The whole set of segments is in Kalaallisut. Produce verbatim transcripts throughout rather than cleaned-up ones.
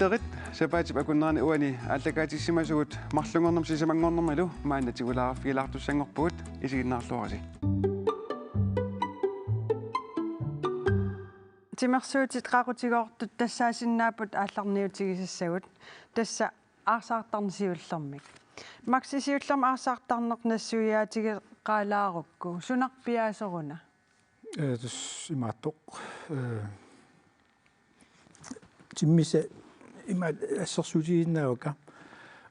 Lerit sapaatip akunnerani uani aallakaatissimasagut marlunngornermi sisamanngornermilu maanna tigulaarfigilaartussanngorpugut, isiginnaarluarisi. Timersuutit qaqutigoortut tassaasinnaapput aallarniutigisassagut, tassa aarsaartarneq siullermik. Max, siullermik aarsaartarneq nassuiaatigeqalaarukku sunarpiaasoruna? Ee, tassa imaattoq. Ee, timmissat imaat assersuutigisinnaavakka.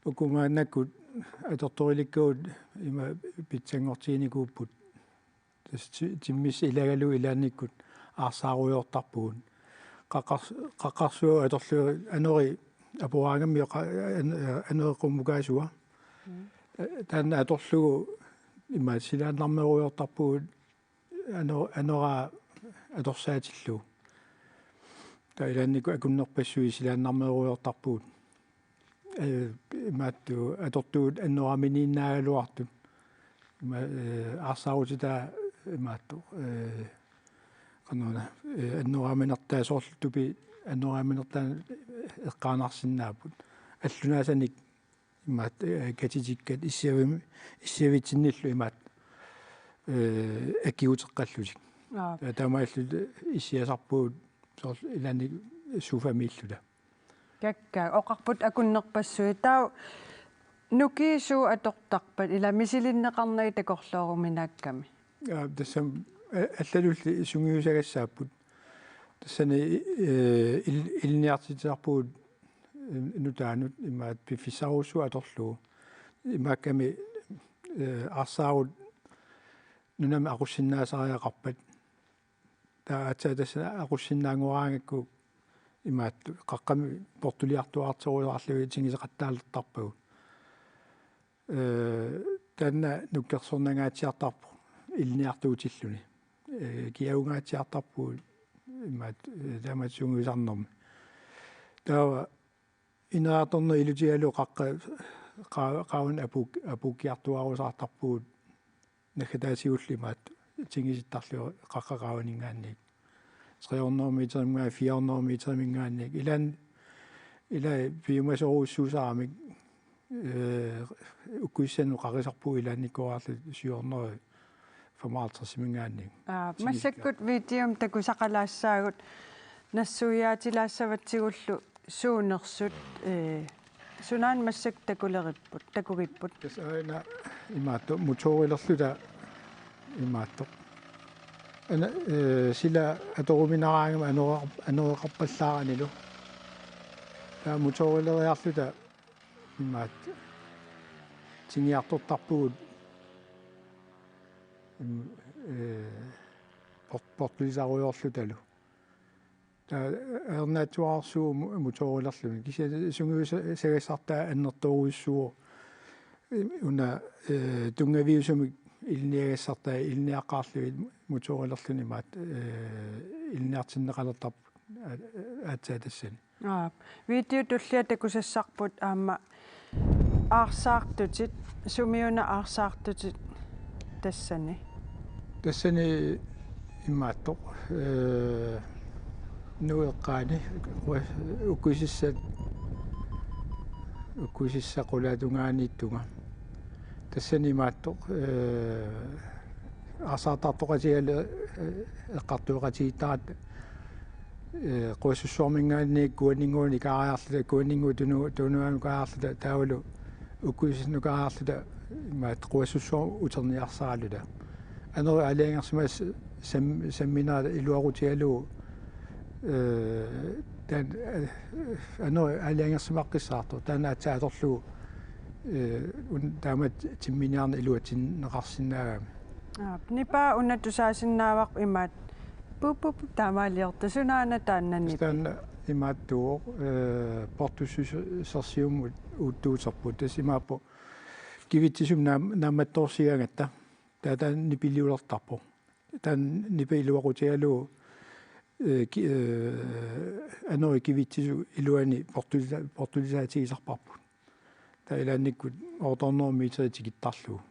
Uku maannakkut atortorilikkagut imaat pitsanngortiginikuupput. Tassa ti-, timmissat ilagalugu ilaannikkut aarsaarujoortarpugut. Qaqqars-, qaqqarsuaq atorlugu anori aporaangammi qa-, an-, anori qummukaasua. Mm. Taanna atorlugu imaat silaannarmerujoortarpugut ano-, anoraa atorsaatillugu. Taava ilaannikkut akunnerpassuit silaannarmerujoortarpugut. Ee, imaattoq atortugut annoraaminiinnaagaluartut. Ima, ee, aarsaarutitaa imaattoq, ee, qanoruna, ee, annoraaminertaa soorlu tupi annoraaminertaa eqqaanarsinnaapput. Allunaasanik imaat, ee, katitikkat issiavim-, issiavitsinnillu imaat, ee, akiuteqqallutik. Aap. Taava taamaalilluta issiasarpugut soorlu ilaanni sofamiilluta. Kakkaak, oqarput akunnerpassuit. Taava nukiit suut atortarpat, ila misilinneqarnagit takorlooruminaakkami? Aa, tassami, a-, allalulli sungiusagassaapput. Tassani, ee, il-, ilinniartitsisarpugut, ee, nutaanut imaat piffissarujussuaq atorlugu. Imaakkami, ee, aarsaarut nunami aqussinnaasariaqarpat. Taava aatsaat tassa aqussinnaanngoraangakku imaattoq qaqqami portuliartuaartorusaarlugit tingiseqattaalertarpagut. Ee, taanna nukkersornangaatsiartarpoq ilinniartuutilluni. Ee, kiagungaatsiartarpugut imaat, ee, taamatut sungiusarnermi. Taava ineriartornerup ilutigalugu qaqqap qa-, qaavani apuuk-, apuukkiartuaarusaartarpugut naggataatigullu imaattoq tingisittarlugu qaqqap qaavaninngaanniit. Tre hundrede meteriminngaanniit, fire hundrede meteriminngaanniit. Ilaanni, ilai piumasorujussuusaaramik, ee, ukkusissanut qaqisarpugut ilaannikkoorarluta syv hundrede femoghalvtredsiminngaanniit. Aa, massakkut videomi takusaqalaassaagut nassuiaatilaassavatsigullu suunersut, ee, sunaana massakkut takuleripput, takugipput? Tassa aana imaattoq motorilerluta imaattoq. Ana, ee, sila atoruminaraangama anore-, anoreqarpallaaranilu. Taava motorileriarluta imaattoq tingiartortarpugut, im-, ee, por-, portulisarujoorlutalu. Taava ajornaatsuararsuuvoq mo-, motorilerluni. Kisianni sungiusa-, sagassartaa annertoorujussuuvoq. Una, ee, tunngaviusumik ilinniagassartaa ilinniaqqaarlugit motorilerluni imaattoq, ee, ilinniartinneqalertarput aa-, aatsaat tassani. Aap. Video tullia takusassarput aamma aarsaartutit, sumiuna aarsaartutit tassani? Tassani imaattoq, ee, nueqqaani, ukkusissat, ukkusissat qulaatungaaniittunga. Tassani imaattoq, ee, aarsaartartoqatigalugu, ee, eqqartueqatigiittaratta, ee, Quassussuarminngaanniit Kuanninguani kaariarluta, Kuanninguup tunu-, tunuanut kaariarluta, taavalu ukkusissannut kaariarluta, imaattoq Quassussuarmut uterniarsaraluta. Anori aalajangersimasoq sam-, sammineq iluaqutigalugu, ee, taanna, ee, anori aalajangersimaqqissaartoq, taanna aatsaat atorlugu, ee, un-, taamatut timminiarneq iluatsinneqarsinnaagami. Aap, nipaa una tusaasinnaavarput imaattoq. Pup, pup, pup, taamaaliortoq. Sunaana taanna nipi? Taanna imaattuuvoq, ee, portussusersiummut uuttuuterput. Tassa imaappoq kivitsisumik naam-, naammattoorsigaangatta. Taava taanna nipiliulertarpoq. Taanna nipi iluaqutigalugu, ee, ki-, ee, anori kivitsisut iluanni portulisa-, portulisaatigisarparput. Taava ilaannikkut otte hundrede meter tikittarlugu.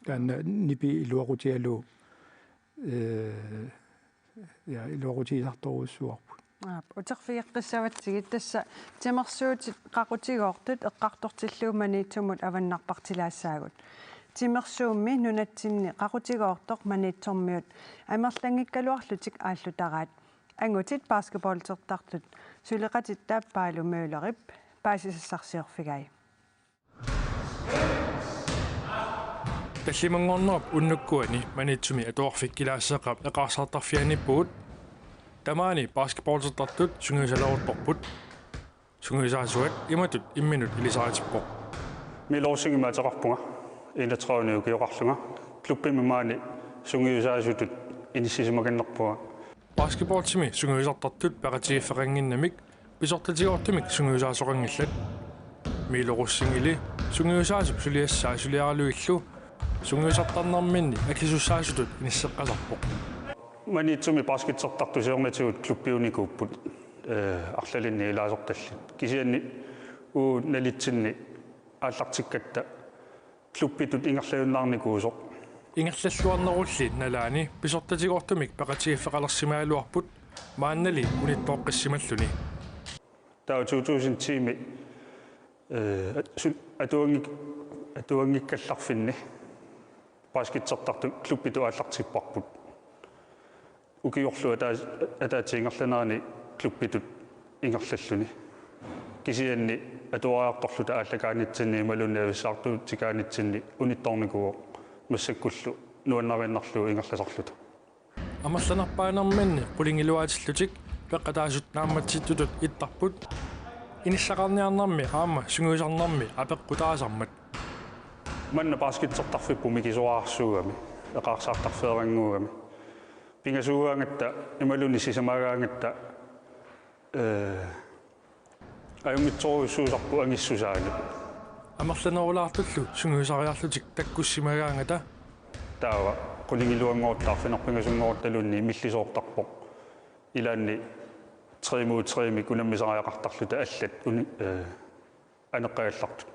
Taanna nipi iluaqutigalugu, ee, ja, iluaqutigisartorujussuuarput. Aap, uterfigeqqissavatsigit, tassa timersuutit qaqutigoortut eqqartortillugu Maniitsumut avannarpartilaassaagut. Timersuummi nunatsinni qaqutigoortoq Maniitsormiut amerlanngikkaluarlutik aallutaraat. Angutit basketballtertartut suleqatitta Paalo Møllerip paasisassarsiorfigai. Tallimanngornerup unnukkuani Maniitsumi Atuarfik Kilaasseeqqap eqaarsaartarfianiippugut. Tamaani basketballtertartut sungiusalerutorput. Sungiusaasuat imatut imminut ilisaritippoq. Miilu Rosingimik ateqarpunga, enogtredive ukioqarlunga. Klubbimi maani sungiusaasutut inissisimakannerpunga. Basketballtimi sungiusartartut peqatigiiffeqannginnamik pisortatigoortumik sungiusaasoqanngillat. Miilu Rosingili sungiusaasup suliassaa suliaralugillu sungiusartarnerminni akisussaasutut inisseqqasarpoq. Maniitsumi baskettertartut siornatigut klubbiunikuupput, eh, arlalinni ilaasortallit. Kisianni uagut nalitsinni aallartikkatta klubbitut ingerlajunnaarnikuusoq. Ingerlalluarnerulli nalaani pisortatigoortumik peqatigiiffeqalersimagaluarput maannali unittooqqissimalluni. Taava to tusind ti-mi, eh, su-, atuanngik-, atuanngikkallarfinni baskettertartut klubbitut aallartipparput. Ukiorlu ataa-, ataatsip ingerlanerani klubbitut ingerlalluni. Kisianni atuariartorluta aallakaanitsinni imaluunniit avissaartuutikaanitsinni unittoornikuuvoq, massakkullu nuannariinnarlugu ingerlasarluta. Amerlanerpaanerminni qulingiluaatillutik peqataasut naammatsittutut ittarput. Inissaqarniarnermi aamma sungiusarnermi apeqqutaasarmat. Manna baskettertarfipput mikisoraarsuugami, eqaarsaartarfeerannguugami. Pingasuugaangatta imaluunniit sisamaagaangatta, eh, ajunngitsorujussuusarput angissusaanut. Amerlanerulaartullu sungiusariarlutik takkussimagaangata. Taava qulingiluanngorutta arfineq-pingasunngorutta luunniit millisoortarpoq. Ilaanni tre mod tre-mik unammisariaqartarluta allat uni-, eh, aneqqagallartut.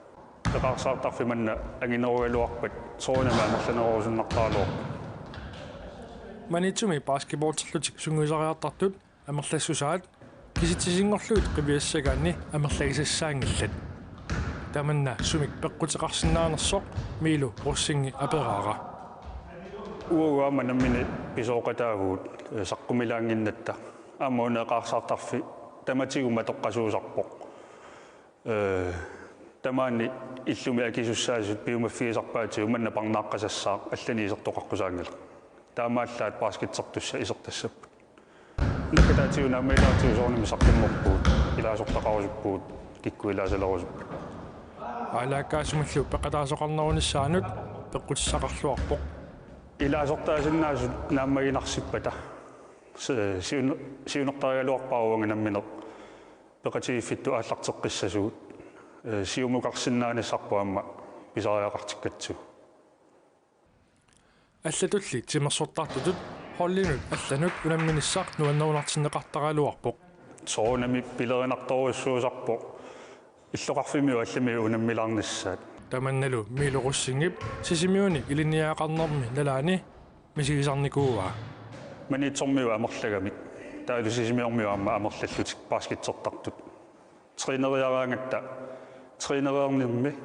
Eqaarsaartarfik manna anginerugaluarpat soorunami amerlanerusunnartaraluarpoq. Maniitsumi basketballterlutik sungiusariartartut amerlassusaat kisitsisinngorlugit qiviassagaanni amerlagisassaanngillat. Tamanna sumik peqquteqarsinnaanersoq Miilu Rosingip aperaara. Uagut aamma nammineq pisooqataavugut, eh, saqqumilaannginnatta. Aamma una eqaarsaartarfik tamatigut matoqqasuusarpoq. Eh, tamaani illumi akisussaasut piumaffigisarpaatigut manna parnaaqqasassaaq, allanik isertoqaqqusaanngilaq. Taamaallaat baskettertussat isertassapput. Nakkataatigut naammagilaartigut soorunami saqqummerpugut, ilaasortaqarusuppugut, kikkut ilaasalerusupput. Aalaakkaasumillu peqataasoqarnerunissaanut peqqutissaqarluarpoq. Ilaasortaasinnaasut naammaginarsippata si-, siun-, siunertarigaluarpara uanga nammineq peqatigiiffittut aallarteqqissasugut, eh, siumukarsinnaanissarput aamma pisariaqartikkatsigu. Allatulli timersortartutut hollinut allanut unamminissaq nuannerunartinneqartaraluarpoq. Soorunami pilerinartorujussuusarpoq illoqarfimmiut allamiut unammilaarnissaat. Tamannalu Miilu Rosingip Sisimiuni ilinniagaqarnermi nalaani misigisarnikuuaa. Maniitsormiut amerlagamik, taavalu Sisimiormiut aamma amerlallutik baskettertartut. Træneriaraangatta, trænereernermi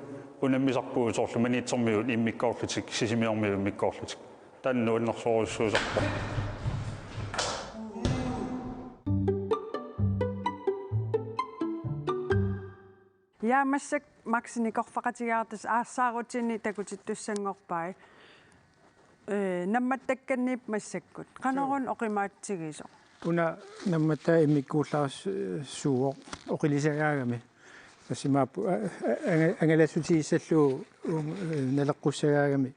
unammisarpugut soorlu Maniitsormiut immikkoorlutik, Sisimiormiut immikkoorlutik. Taanna nuannersorujussuusarpoq. Ja, massakkut Maxi nikorfaqatigaartusi aassaarutini takutittussanngorpai. Eh, nammattakkanniippoq massakkut. Qanoruna oqimaatsigisoq? Una nammattaa immikkuullarissuuvoq oqilisagaagami. Tassa imaappoq, a-, a-, anga-, angalassutigissallugu, um, eh, naleqqussagaagami.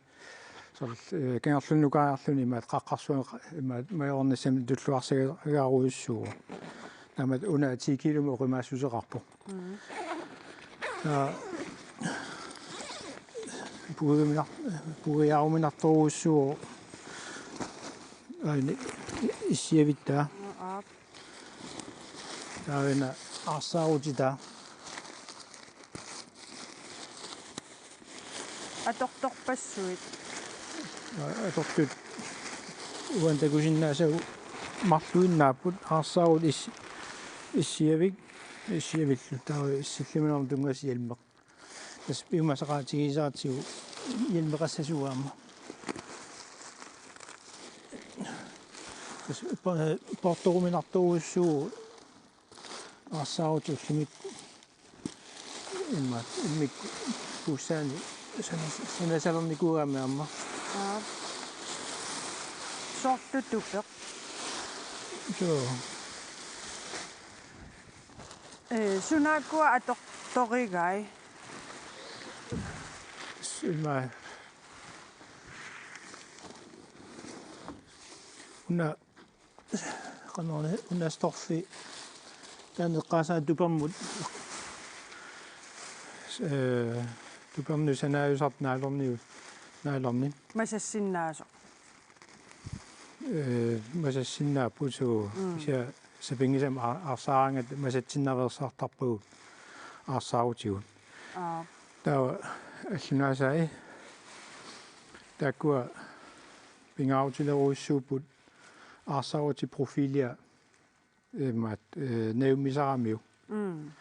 Soorlu, eh, kangerlunnukariarluni imaat qaqqarsuaq imaat majornissamut tulluarsagaarujussuuvoq. Taamaammat una ti kilomik oqimaassuseqarpoq. Mm. Aa, puiguminar-, puiguaaruminartorujussuuvoq. Aani issiavittaa. Aap. Taava una aassaarutitaa. Atortorpassuit. Atortut uani takusinnaasagut marluinnaapput, aassaarut is-, Issiavik, issiavillu taava sillimanermut tunngasut hjelmeq. Tassa piumasaqaatigisaratsigu hjelmeqassasugut aamma. Tassa po-, poortoruminartorujussuuvoq aarsaarutit ullumikkut. Immaqa immikkut puussaani sana-, sanasalernikuugaangamik aamma. Aap. Soorlu tupeq. Joo. Ee, sunaakkua atortorigai? Immaqa una, qanormi, una storfi taanna eqqaasaa tupermut, ee, tupernut sanaajusartoq nyloni, nyloni. Masassinnaasoq. Ee, masassinnaapput suu. Mm. Kisianni sapinngisamik aa-, aarsaaraangatta masatsinnaveersaartarpagut aarsaarutigut. Aap. Taava allunaasai taakkua pingaarutilerujussuupput aarsaarutit profilia immaqa, ee, najummisaramiuk. Mm.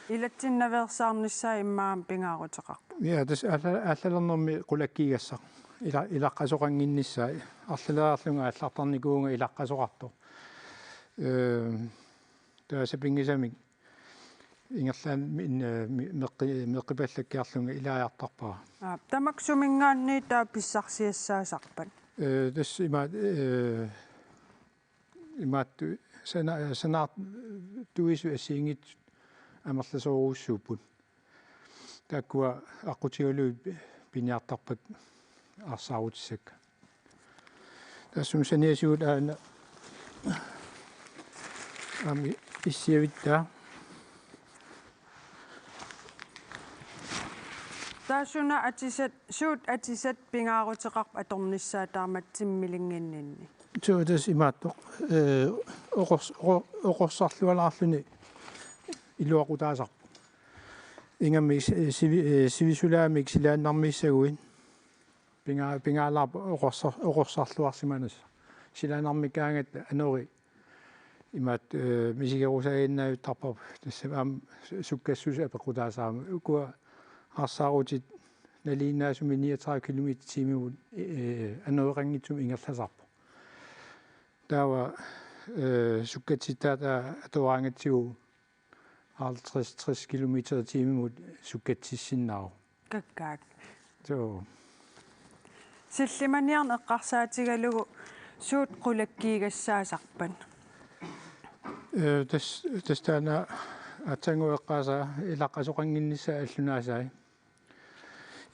Ilatsinnaveersaarnissaat immaqa pingaaruteqarpoq. Ja, tassa aalla-, aallalernermi qulakkiigassaq. Ila-, ilaqqasoqannginnissaa. Arlaleriarlunga aallartarnikuuvunga ilaqqasoqartoq. Ee, taava sapinngisamik ingerlaannaq mi-, mi-, meqqi-, meqqipallakkiarlunga ilaajartarpara. Aap, tamakku suminngaanniit taava pissarsiassaasarpat? Ee, tassa ima, ee, imaattoq sana-, sanaartuisut assigiinngitsut amerlasoorujussuupput. Taakkua aqqutigalugit piniartarpakka aarsaarutissakka. Taassuma saniatigut aana aamma issiavittaa. Taava suna atisat, suut atisat pingaaruteqarput atornissaat taama timmilinnginninni? Suu, tassa imaattoq. Ee, oqors-, oqor-, oqorsarlualaarluni iluaqutaasarpoq. Ingammik si-, sivi-, ee, sivisulaamik silaannarmiissaguit pinga-, pingaalaarpoq oqorsar-, oqorsarluarsimanissaq. Silaannarmikkaangatta anori imaattoq, ee, misigerusaaginnavittarparput. Tassa aamma su-, sukkassuseq apeqqutaasarami. Ukua aarsaarutit nalinginnaasumik niogtredive kilometer timimut, ee, anoreqanngitsumik ingerlasarput. Taava, ee, sukkatsittaat aa-, atoraangatsigu halvtreds tres kilometer timimut sukkatsissinnaavoq. Kakkaak. Suu. Sillimaniarneq eqqarsaatigalugu suut qulakkiigassaasarpat? Ee, tas-, tassa taanna aatsaannguaq eqqaasaa ilaqqasoqannginnissaa allunaasai.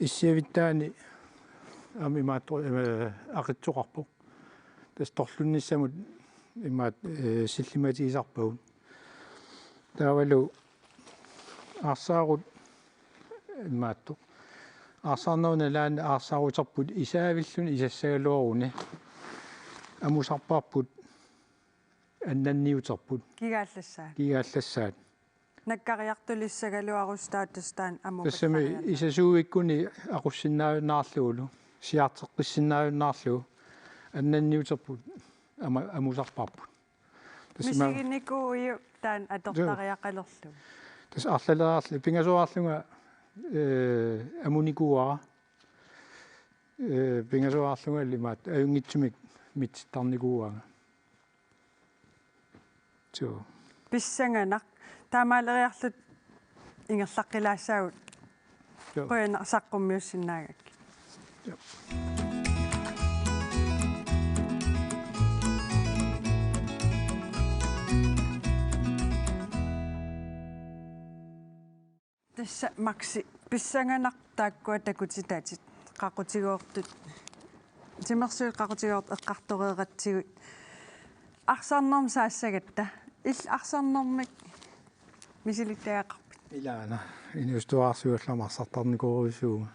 Issiavittaani aamma imaattoq, ee, aqitsoqarpoq. Tassa torlunnissamut imaattoq, ee, sillimatigisarpagut. Taavalu aarsaarut imaattoq. Aarsaarnerup nalaani aarsaaruterput isaavilluni isassagaluaruni. Amusarparput annanniuterput. Kigaallassaat. Kigaallassaat. Nakkariartulissagaluarustaaq tassa taanna amupallaariarneq. Tassami isasuuikkuni aqussinnaajunnaarlugulu, siaarteqqissinnaajunnaarlugu, annanniuterput ama-, amusarparput. Tassa ima- Misiginikuuiuk taanna atortariaqalerlugu? Tassa arlaleriarlu-, pingasoraarlunga, ee, amunikuuara. Ee, pingasoraarlungalu imaattoq ajunngitsumik mitsittarnikuuara. Suu. Pissanganaq. Taamaaleriarluta ingerlaqqilaassaagut. Joo. Qujanaq saqqummiussinnaagakkit. Joo. Tassa Maxi, pissanganaq taakkua takutitatit, qaqutigoortut, timersuit qaqutigoortut eqqartoreeratsigu arsarnermik saassagatta, illit arsarnermik misilittagaqarpit? Ilaana, inuusuttuararsuullama arsartarnikuujusuunga.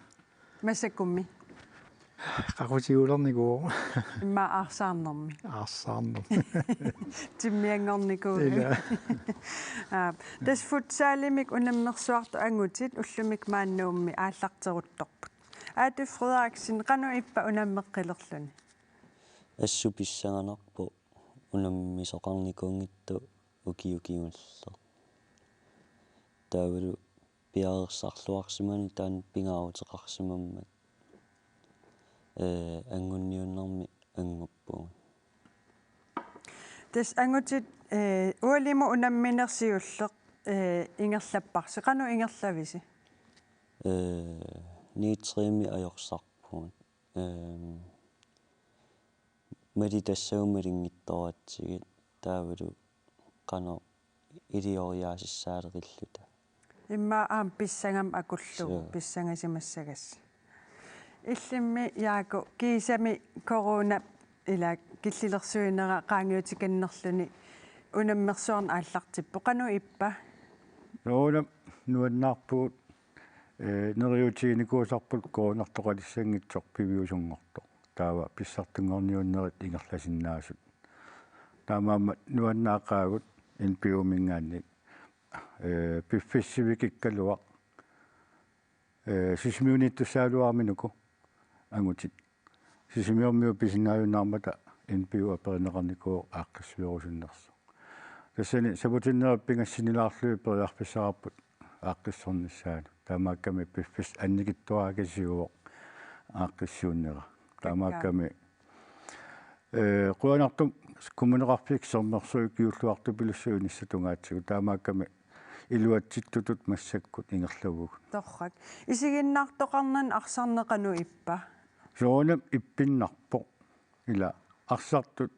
Massakkummi? Qaqutigulernikuuvoq. Immaqa aarsaarnermi. Aarsaarnermi. Timmianngornikuuvoq. Ila. Aap. Tassa futsalimik unammersuartut angutit ullumikkut maani Nuummi aallarteruttorput. Aatu Frederiksen, qanoq ippa unammeqqilerluni? Assut pissanganarpoq unammisoqarnikuunngitsoq ukiut kingulleq. Taavalu piareersarluarsimaneq taanna pingaaruteqarsimammat, ee, angunniunnermi annguppugut. Tassa angutit, ee, ualimut unammineq siulleq, ee, ingerlapparsi. Qanoq ingerlavisi? Ee, nitrimi ajorsarpugut. Ehm, malitassagut malinngittoratsigit taavalu qanoq ilioriaasissaalerilluta. Immaqa aamma pissangamik akullugu. Suu. Pissangasimassagassi. Illimmi Jaaku, kiisami corona ila killilersuinera qaangiutikannerluni unammersuarneq aallartippoq. Qanoq ippa? Soorunami nuannaarpugut, ee, neriuutiginikuusarput coronartoqalissanngitsoq piviusunngortoq. Taava pissartanngorniunnerit ingerlasinnaasut. Taamaammat nuannaaqaagut N P U-minngaanniit. Ee, piffissaq sivikikkaluaq, ee, Sisimiuniittussagaluarami uku angutit. Sisimiormiut pisinnaajunnaarmata N P U aperineqarnikuuvoq aaqqissuerusunnersoq. Tassani saputinnerit pingassinnilaarlugit periarfissaqarput aaqqissornissaanut. Taamaakkami piffissaq annikitsuarakasiuvoq aaqqissuunnera. Taamaakkami, ee, qujanartumik Kommuneqarfik Sermersuup ukiulluartupilussuaq inissat tungaatsigut. Taamaakkami iluatsittutut massakkut ingerlavugut. Torrak. Isiginnaartoqarnani arsarneq qanoq ippa? Soorunami ippinnarpoq. Ila arsartut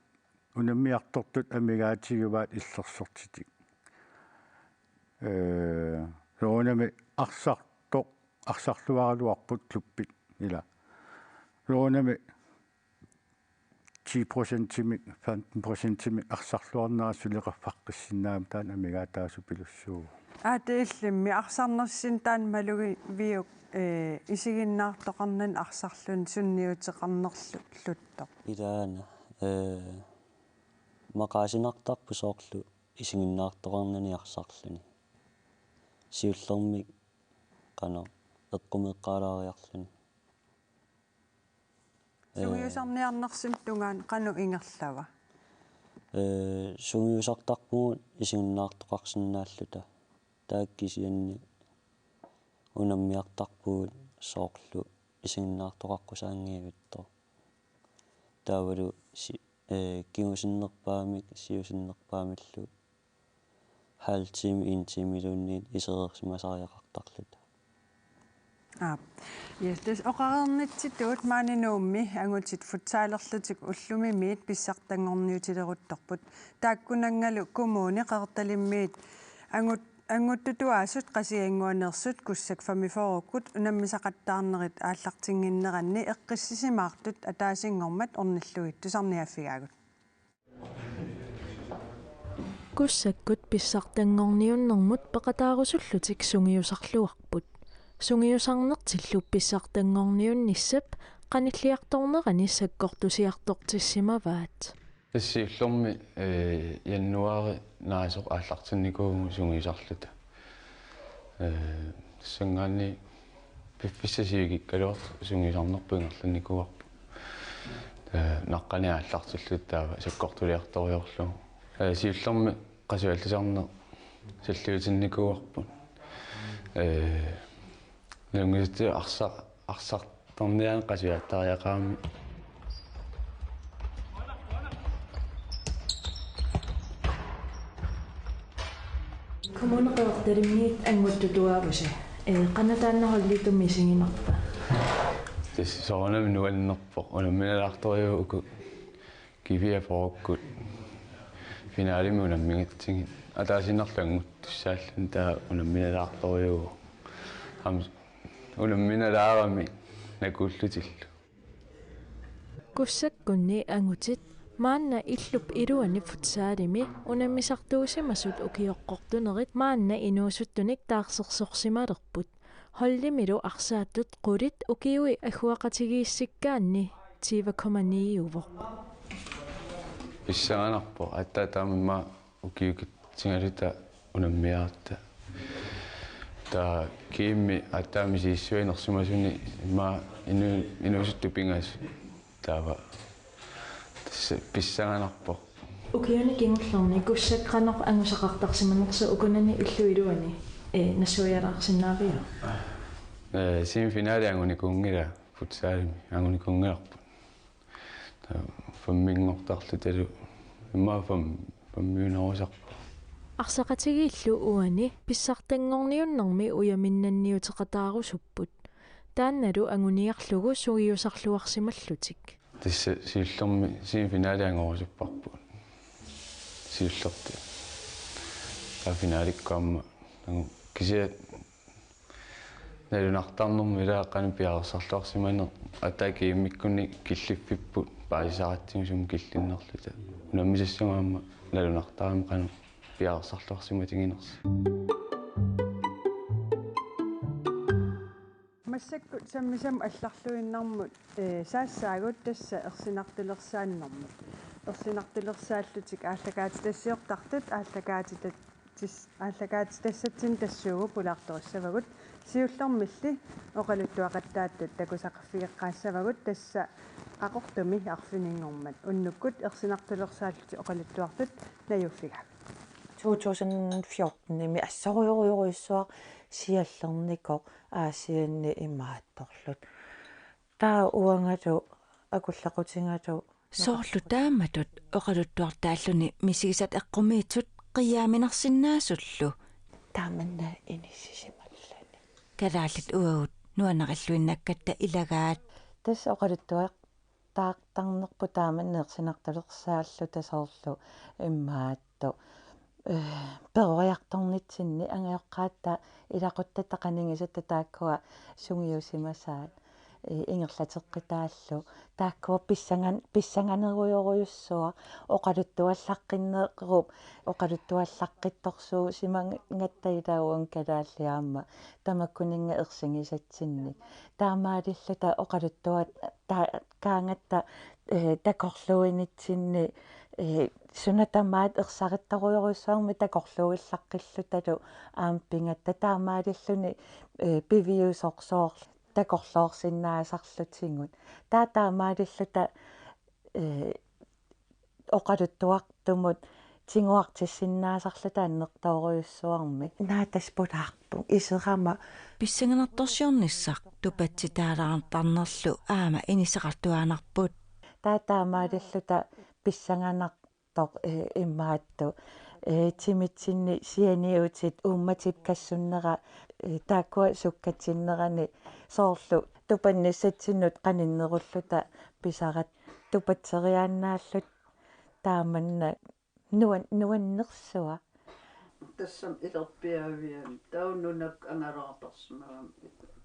unammiartortut amigaatigivai illersortitik. Ee, soorunami arsartoq, arsarluaraluarput klubbit. Ila. Soorunami ti procentimik, femten procentimik arsarluarnera suli qaffaqqissinnaammata taanna amigaataasupilussuuvoq. Aatsaat illimmi arsarnersinnut taanna malugiviuk, ee, isiginnaartoqarnani arsarluni sunniuteqarnerluttoq? Ilaana, ee, maqaasinartarpoq soorlu isiginnaartoqarnani arsarluni. Siullermik qanoq eqqumeeqqaalaariarluni. Ee. Sungiusarniarnersunut tungaanut qanoq ingerlava? Ee, sungiusartarpugut isiginnaartoqarsinnaalluta. Taakku kisianni unammiartarpugut soorlu isiginnaartoqaqqusaanngivittoq. Taavalu si-, ee, kingusinnerpaamik, siusinnerpaamillu halv time, en timeluunniit isereersimasariaqartarluta. Aap. Yes, tassa oqareernitsitut maani Nuummi angutit futsalerlutik ullumimiit pissartanngorniutileruttorput. Taakkunanngalu kommuni Qeqertalimmiit angut-, annguttutuaasut Qasigiannguaneersut Kussak femogfyrrekkut unammisaqattaarnerit aallartinnginneranni eqqissisimaartut ataasinngormat ornillugit tusarniaaffigaagut. Kussakkut pissartanngorniunnermut peqataarusullutik sungiusarluarput. Sungiusarnertillu pissartanngorniunnissap qanilliartornerani sakkortusiartortissimavaat. Tassa siullermik, ee, januaari naasoq aallartinnikuuvugut sungiusarluta. Ee, tassanngaanniit piffissaq sivikikkaluartoq sungiusarnerput ingerlannikuuarput. Ee, naqqani aallartilluta taava sakkortuliartoriarlugu. Ee, siullermik qasuallisarneq salliutinnikuuarput. Ee, nalunngisutsit arsa-, arsartarniaani qasuiattariaqarami. Kommune Qeqertalimmiit annguttutuaavusi. Ee, qanoq taanna holditut misiginarpa? Tassa soorunami nuannerpoq. Unamminalaartorujuuvoq uku Kiviat fyrrekkut finalemi unammigatsigit. Ataasiinnarlu annguttussaalluni taava unamminalaartorujuuvoq. Aamma unamminalaarami nakuullutillu. Kussakkunni angutit maanna illup iluani futsalimi unammisartuusimasut ukioqqortunerit maanna inuusuttunik taarsersorsimalerput. Holdimilu arsaattut qulit ukiui agguaqatigiissikkaanni tyve komma ni-uvoq. Pissanganarpoq aatsaat taama immaqa ukiukitsigaluta unammiaratta. Taava G M-i aatsaat misissuinersimasuni immaqa inu-, inuusuttut pingasut. Taava tassa pissanganarpoq. Ukiuni kingullerni kussakkanaq angusaqartarsimanersoq ukunani illup iluani, ee, nassuialaarsinnaaviuk? Ee, semifinali angunikuunngilaq futsalimi, angunikuunngilarput. Taava femminngortarlutalu immaqa fem-, femmiunerusarput. Arsaqatigiillu uani pissartanngorniunnermi ujaminnanniuteqataarusupput. Taannalu anguniarlugu sungiusarluarsimallutik. Tassa siullermi semifinali angorusupparput. Siullertut. Taava finalikkut aamma. Taava kisianni nalunartarnermi ilaa qanoq piareersarluarsimanersut, aatsaat GM-ikkuni killiffipput paasisaratsigu sumut killinnerluta. Unammisassagut aamma nalunartarami qanoq piareersarluarsimatiginersoq. Massakkut sammisamut allarluinnarmut, ee, saassaagut tassa ersinartulersaannermut. Ersinartulersaallutik aallakaatitassiortartut aallakaatitat-, tis-, aallakaatitassatsinnik tassuugu pulaartorissavagut. Siullermilli oqaluttuaqattaattut takusaqarfigeqqaassavagut, tassa Qaqortumi arfininngormat. Unnukkut ersinartulersaallutik oqaluttuartut najuffigaavit. To tusind fjortenimi assorujorujussuaq siallernikoq Aasianni imaattorluta. Taava uangalu akulequtigalu. Soorlu taamatut oqaluttuartaalluni misigisat eqqumiitsut qiiaaminarsinnaasullu. Taamanna inissisimalluni. Kalaallit uagut nuannarilluinnakkatta ilagaat. Tassa oqaluttuaq- taartarnerput taamanna ersinartulersaalluta soorlu immaattoq, ee, peroriartornitsinni angajoqqaatta ilaquttatta qanigisatta taakkua sungiusimasaat, ee, ingerlateqqitaallu taakkua pissangan-, pissanganerujorujussuaq oqaluttuallaqqinnerup oqaluttuallaqqittorsuusimangatta ilaa uanga kalaallit aamma tamakkuninnga ersigisatsinnik. Taamaalilluta oqaluttuat ta-, kaangatta, ee, takorluuinitsinni, ee, suna tamaat ersarittorujorujussuarmik takorluuillaqqillutalu aamma pigatta taamaalilluni, ee, piviusorsuorlu takorloorsinnaasarlutigut. Taava taamaalilluta, ee, oqaluttuartumut tiguartissinnaasarluta annertoorujussuarmik. Naataspulaarput iserama. Pissanganartorsiornissaq tupatsitaalaartarnerlu aamma inissaqartuaannarput. Taava taamaalilluta pissanganartoq, ee, imaattoq, ee, timitsinni sianiutit uummatip kassunnera, ee, taakkua sukkatsinnerani soorlu tupannissatsinnut qaninnerulluta pisarat tupatseriaannaalluta taamanna nuan-, nuannersuaq. Tassami ilerpiaaviani taava nunakkut angalaartarsimagami.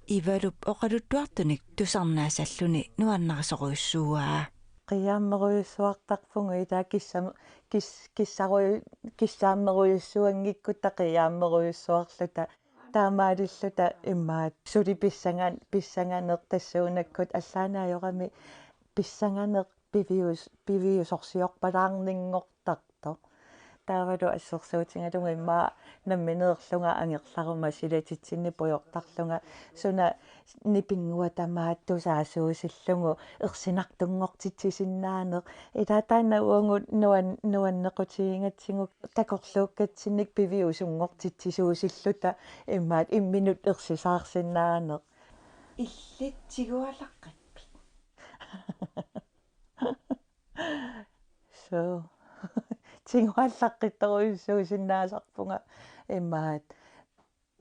Ivalup oqaluttuartunik tusarnaassalluni nuannarisorujussuuaa. Qiiaammerujussuartarpugut ilaa kissam-, kis-, kissaruju-, kissaammerujussuanngikkutta qiiaammerujussuarluta. Taamaalilluta imaat suli pissangan-, pissanganeq tassuunakkut allaanaajorami pissanganeq pivius-, piviusorsiorpalaarninngortartoq. Taavalu assersuutigalugu immaqa nammineerlunga angerlaruma silatitsinni pujortarlunga suna nipinnguaq tamaat tusaasuusillugu ersinartunngortitsisinnaaneq. Ilaa taanna uagut nuan-, nuannequtigigatsigu takorluukkatsinnik piviusunngortitsisuusilluta imaat imminut ersisaarsinnaaneq. Illit tigualaqqippit? So. Tiguallaqqittorujussuusinnaasarpunga imaat,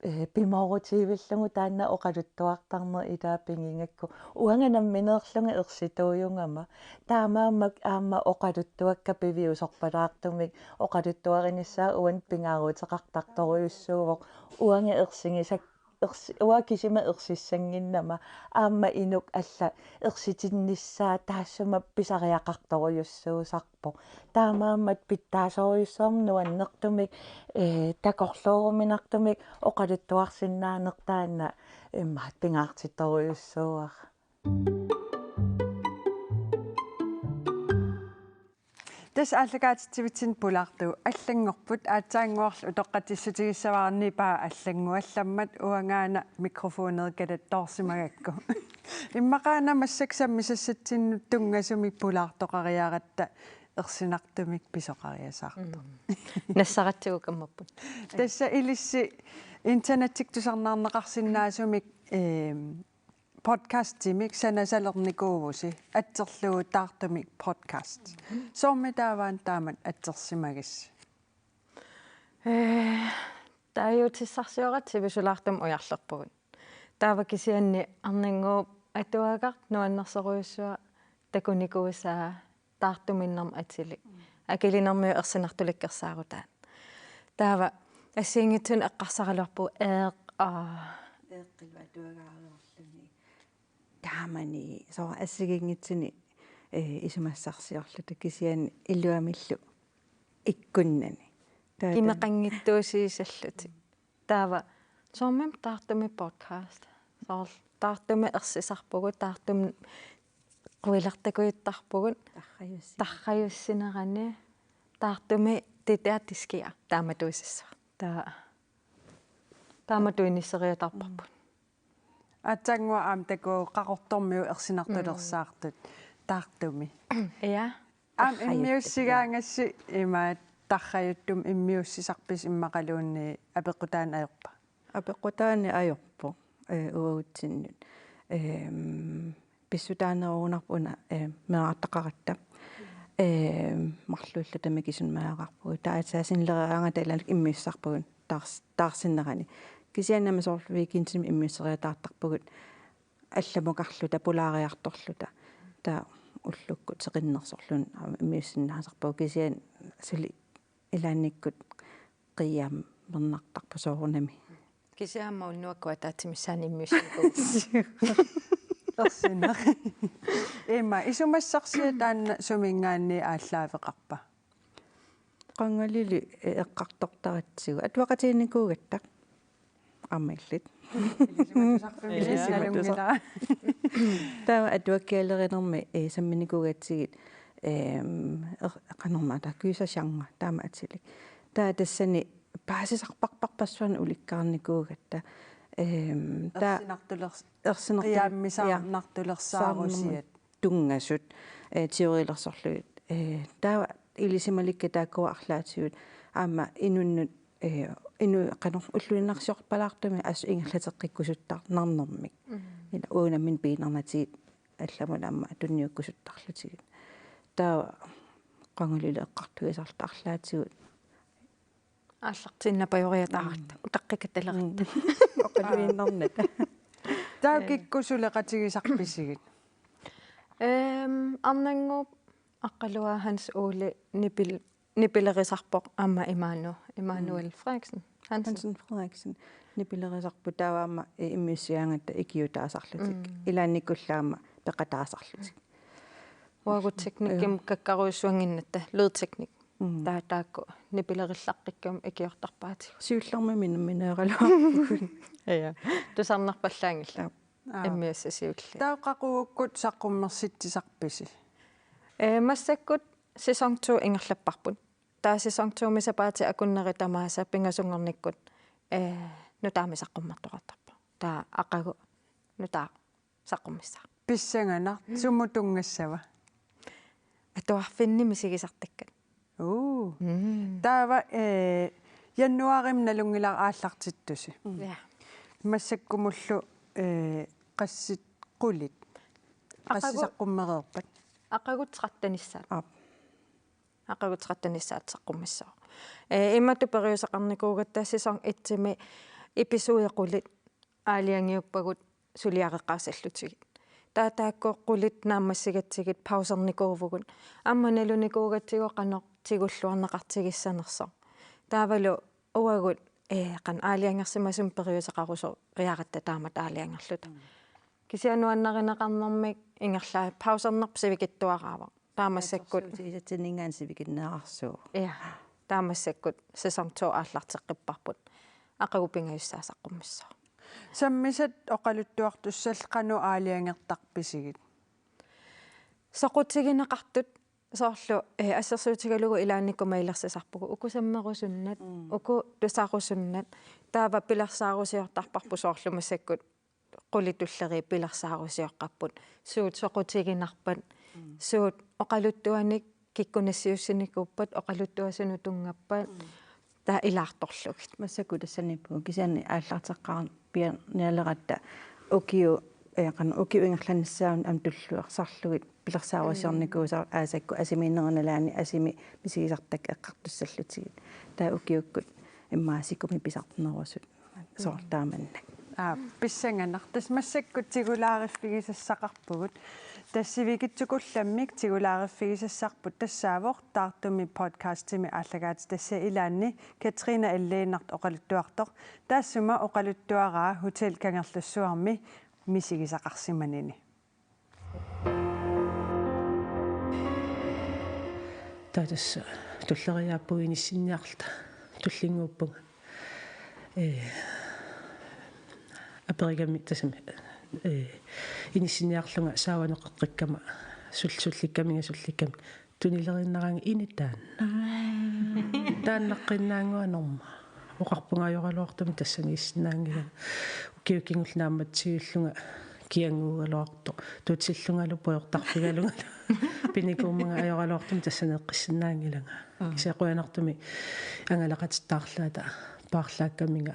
ee, pimoorutiivillugu taanna oqaluttuartarneq ilaa pigigakku. Uanga nammineerlunga ersituujugama. Taamaammat aamma oqaluttuakka piviusorpalaartumik oqaluttuarinissaa uannut pingaaruteqartartorujussuuvoq. Uanga ersigisak-, ersi-, uanga kisima ersissannginnama aamma inuk alla ersitinnissaa taassuma pisariaqartorujussuusarpoq. Taamaammat pitsaasorujussuarmik nuannertumik, ee, takorlooruminartumik oqaluttuarsinnaaneq taanna immaat pingaartittorujussuuara. Tassa aallakaatitsivitsinni pulaartugut allanngorput, aatsaannguarlu utoqqatsissutigissavara nipaa allannguallammat uangaana mikrofoneerit kalattoorsimagakku. Immaqaana massakkut sammisassatsinnut tunngasumik pulaartoqariaratta ersinartumik pisoqariasaartoq. Mm. Nassaratsigu kammapput. Tassa ilissi internettikkut tusarnaarneqarsinnaasumik, ehm, podcastimik sanasalernikuuvusi, atserlugu Taartumik podcast. Soormi taava taamatut atsersimagissi? Ee, taaguutissarsioratsigu sivisuumik ujarlerpugut. Taava kisianni Arnannguup atuagaq nuannersorujussuaq takunikuusaa taartuminnarmik atilik. Akilinermiut ersinartulikkersaarutaat. Taava assigiinngitsunik eqqarsaraluarpugut eeq, aa. Eeqqillu atuagaariarluni. Taamani soorlu assigiinngitsuni, ee, isumassarsiorluta kisianni iluamillu ikkunnani. Taava kimeqanngitsuusiisallutik. Taava soormi Taartumik podcast. Soorlu Taartumik ersisarpugut, Taartumik quilertakujuttarpugut. Tarrajussi-. Tarrajussinerani. Taartumik det der, det sker. Taamatuusissaaq. Taa-, taamatut inisseriataarparput. Aatsaannguaq aamma takuuk Qaqortormiut ersinartulersaartut Taartumi. Ja. Aamma tarrajuttut, immiussigaangassi imaattoq tarrajuttumi immiussisarpisi immaqaluunniit apeqqutaaneq ajorpa? Apeqqutaaneq ajorpoq, ee, uagutsinnut. Ehm, pissutaanerugunarpoq una, ee, meerartaqaratta. Ee, marluulluta mikisunik meeraqarpugut. Taava aatsaat sinileriaraangata ilaanni immiussisarpugut taars-, taarsinerani. Kisianni aamma soorlu weekendimi immiusseriataartarpugut. Allamukarluta, pulaariartorluta. Taava ullukkut seqinnersorluni aamma immiussinnaasarpugut kisianni suli ilaannikkut qiimmernartarpoq soorunami. Kisianni aamma unnuakkut ataatsip missaani immiussisarpugut. Ersineq. Immaqa isumassarsiat taanna suminngaanniit aallaaveqarpa? Qangalili eqqartortaratsigu. Atuaqatigiinnikuugatta. Aamma illit. Ilisimatusarfimmi. Ilisimatusar-. Nalunngilaa. Taava atuakkialerinermi, ee, samminikuugatsigit, ehm, er-, qanormaa taava kyusa genre, taama atilik. Taava tassani paasisarparparpassuarnik ulikkaarnikuugatta. Ehm, taava ersinartulers-, ersinartul-, qiammisarnartulersaarusiat. Ja. Tunngasut, ee, teorilersorlugit. Ee, taava ilisimalikka taakkua arlaatigut aamma inunnut, ee, inu-, qanoq ulluinnarsiorpalaartumik assut ingerlateqqikkusuttarnarnermik. Mm. Ila uagut nammineq piinnarnatigit allamut aamma tunniukkusuttarlutigit. Taava qangalili eqqartuisarluta arlaatigut aallartiinnapajoriataaratta, mm, utaqqikataleratta. Mm. Oqaluinnarnata. Taava kikkut suleqatigisarpisigit? Ehm, Arnannguup Aqqaluaa Hans Ole nipil-, nipilerisarpoq aamma Imanu-, Immanuel, mm, Frederiksen. Hansen. Hansen Frederiksen. Nipilerisarput taava aamma i-, immiussigaangatta ikiuutaasarlutik. Mm. Ilaannikkullu aamma peqataasarlutik. Uagut teknikkimut, ja, kakkarujussuannginnatta, lydteknik. Mm. Taa-, taakku nipilerillaqqikkama ikiortarpaatigut. Siullermik nammineeraluarpugut. Ja. Tusarnerpallaanngillat. Ja. Aap. Immiussat siulliit. Taava qaqugukkut saqqummersitsisarpisi? Ee, massakkut sæson to ingerlapparput. Taava sæson to-mi sapaatit akunneri tamaasa pingasunngornikkut, ee, nutaamik saqqummertoqartarpoq. Taava aqagu nutaaq saqqummissaaq. Pissanganaq, sumut tunngassava? Atuarfinni misigisartakkat. Uu. Mm. Taava, ee, januaarimi nalunngilara aallartittusi. Mm. Ja. Massakkumullu, ee, qassit qulit? Aqagu-, qassit saqqummereerpat? Aqagu tretten-issaat. Aap. Aqagu tretten-issaat saqqummissaaq. Ee, imatut periuseqarnikuugatta sæson et-imi episode qulit aalajangiuppagut suliareqqaasallutigit. Taava taakku qulit naammassigatsigit pausernikuuvugut. Aamma nalunikuugatsigu qanoq tigulluarneqartigissanersoq. Taavalu uagut, ee, qanoq aalajangersimasumik periuseqarusoriaratta taamatut aalajangerluta. Mm. Kisianni nuannarineqarnermik ingerlaat pausernerput sivikitsuaraavoq. Taava massakkut. Assersuutigisatsinnit sivikinneqarsuuvoq. Ja. Taava massakkut sæson to aallarteqqipparput. Aqagu pingajussaat saqqummissaaq. Sammisat oqaluttuartussallu qanoq aalajangertarpisigit? Soqutigineqartut soorlu, eh, assersuutigalugu ilaannikkut mailersisarpugut. Uku sammerusunnat, mm, uku tusarusunnat. Taava pilersaarusiortarparput soorlu massakkut qulit tulleriit pilersaarusioqqapput. Suut soqutiginarpat, mm, suut oqaluttuanik Kikkut nassiussinikuuppat, oqaluttuasunut tunngappat, taava ilaartorlugit. Massakkut tassaniippugut, kisianni aallarteqqaarpiarnialeratta ukiu, ee, qanoq, ukiut ingerlanissaat aamma tulluarsarlugit pilersaarusiornikuusarput aasakkut asimiinnerit nalaanni asimi misigisartakkat eqqartussallutigit. Taava ukiukkut immaqa sikumik pisarnerusut soorlu taamannak. Aa, pissanganaq. Tassa massakkut tigulaariffigisassaqarpugut. Tassa sivikitsukullammik tigulaariffigisassarput tassaavoq Taartumi podcastimi aallakaatitassiaq, ilaanni Katrine L. Lennert oqaluttuartoq. Taassuma oqaluttuaraa Hotel Kangerlussuarmi misigisaqarsimanini. Taava tassa tulleriiaappugut inissinniarluta tullinnguuppunga. Ee, aperigami tassami, ee, inissinniarlunga saavaneqeqqikkama sul-, sullikkaminga sullikkaminga. Tunileriinnaraangat ini taanna. Aa. Taannaqqinnaannguaq norma. Oqarpunga ajoraluartumik tassaniissinnaanngilanga. Ukiut kingulliit naammatsiguillunga kianguugaluartoq. Tutsillungalu pujortarfigalungalu. Pinikuummanga ajoraluartumik tassaneeqqissinnaanngilanga. Mm. Kisianni qujanartumik angalaqatittaarlaata paarlaakkaminga.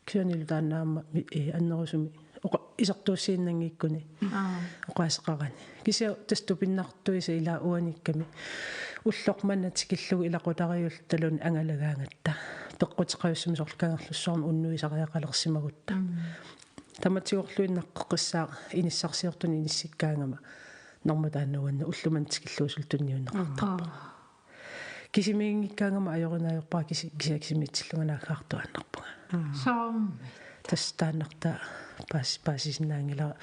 Kisiannilu taanna aamma mi-, ee, annerusumik oqa-, isertuussiinnanngikkuni. Aa. Oqaaseqarani. Kisianni tassa tupinnartuisa ilaa uaniikkami. Ulloq manna tikillugu ilaqutariiulluta taluani angalagaangatta. Peqquteqajussumik soorlu Kangerlussuarmi unnuisariaqalersimagutta. Mm. Tamatigorluinnaq qeqqissaaq inissarsiortunik inissikkaangama. Norma taanna uannut ulloq manna tikillugu suli tunniunneqartarpoq. Aa. Kisimiinngikkaangama ajorinaajorpara kisi-, kisianni kisimiitsillunga naaggaartuaannarpunga. Soormi. Tassa taannartaa paas-, paasisinnaanngilara.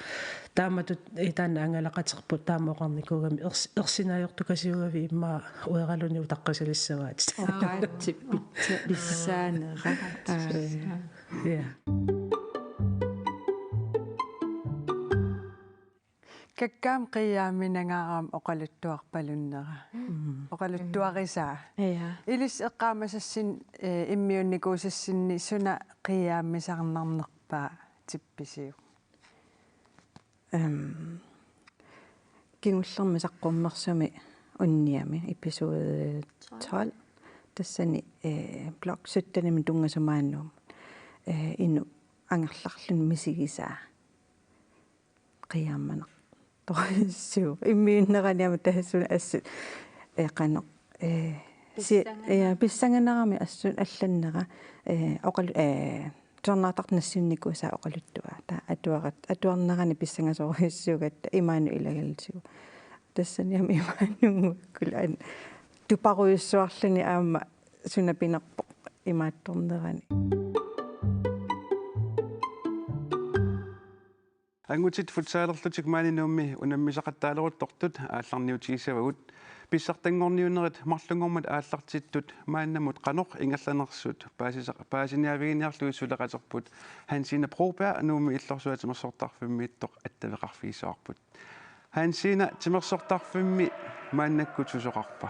Taamatut, ee, taanna angalaqaterput taama oqarnikuugami ers-, ersinaajuartukasiugavit immaqa ueraluni utaqqisalissavaatit. Oqaatsit pitsa-, pissaanera. Aa. Ja. Kakkaak qiiaamminangaarami oqaluttuarpalunnera. Mm. Oqaluttuarisaa. Ja. Ilissi eqqaamasassinni, eh, immiunnikuusassinni suna qiiaammisarnarnerpaa tippisiuk? Ehm, kingullermi saqqummersumi unniami episode tolv. Tassani, eh, blok syttenimi tunngasut maani Nuummut. Eh, inuk angerlarluni misigisaa. Qiiaammanartorujussuuvoq. Immiunnerani aamma tassa suna assut. Ee, qanoq. Ee, si-, pissanganaq. Ja, pissanganarami assut allannera. Ee, oqalu-, ee, tusarnaartartut nassiunnikuusaat oqaluttuaat. Taava atuarat-, atuarnerani pissangasorujussuugatta imaanut ilagalutigu. Tassani aamma imaanunngukkullu an-, tuparujussuarluni aamma suna pinerpoq imaattornerani. Angutit futsalerlutik maani Nuummi unammisaqattaaleruttortut aallarniutigissavagut. Pissartanngorniunnerit marlunngormat aallartittut maannamut qanoq ingerlanersut paasisa-, paasiniaaviginiarlugit suleqaterput Hansine Broberg Nuummi Illorsuaq Timersortarfimmiittoq attaveqarfigissavarput. Hansine, timersortarfimmi maannakkut susoqarpa?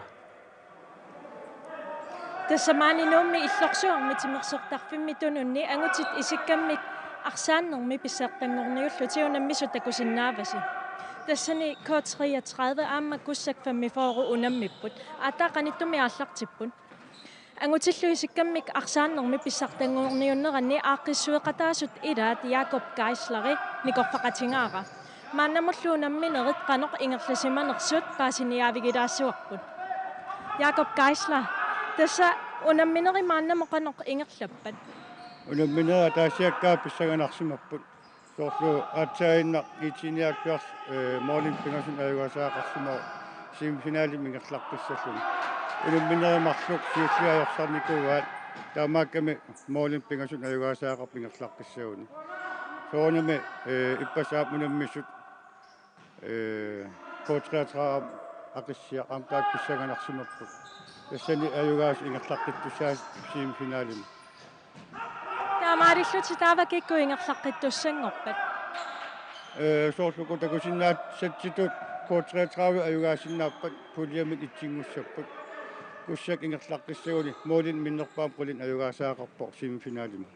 Tassa maani Nuummi Illorsuarmi timersortarfimmi tununni angutit isikkammik arsaannermi pissartanngorniullutik unammisut takusinnaavasi. Tassani K treogtredive aamma Kussak femogfyrre unammipput. Aatsaat qanittumi aallartipput. Angutillu isikkammik arsaannermi pissartanngorniunneranni aaqqissueqataasut ilaat Jakob Geisleri nikorfaqatigaara. Maannamullu unamminerit qanoq ingerlasimanersut paasiniaavigilaassavarput. Jakob Geisler, tassa unamminerit maannamut qanoq ingerlappat? Unamminerit ataasiakkaat pissanganarsimapput. Soorlu aatsaaginnaq I T-niaakkiarsi, eh, målimik pingasunut ajugaasaqarsimavoq semifinalimi ingerlaqqissalluni. Unamminerit marluk siulliit ajorsarnikuuaat, taamaakkami målimik pingasunut ajugaasaqarpoq ingerlaqqissaguni. Soorunami, eh, ippassaq aamma unammisut, eh, K treogtredive Aqissiaq aamma taakku pissanganarsimapput. Tassani ajugaasut ingerlaqqittussaasut semifinalimi. Taamaalillutit taava kikkut ingerlaqqittussanngorpat? Ee, soorlu uku takusinnaasatsinni K treogtredive ajugaasinnaapput, puljemik etsinngussapput. Kussak ingerlaqqissaguni målimik minnerpaamik qulinik ajugaasaqarpoq semifinalimi.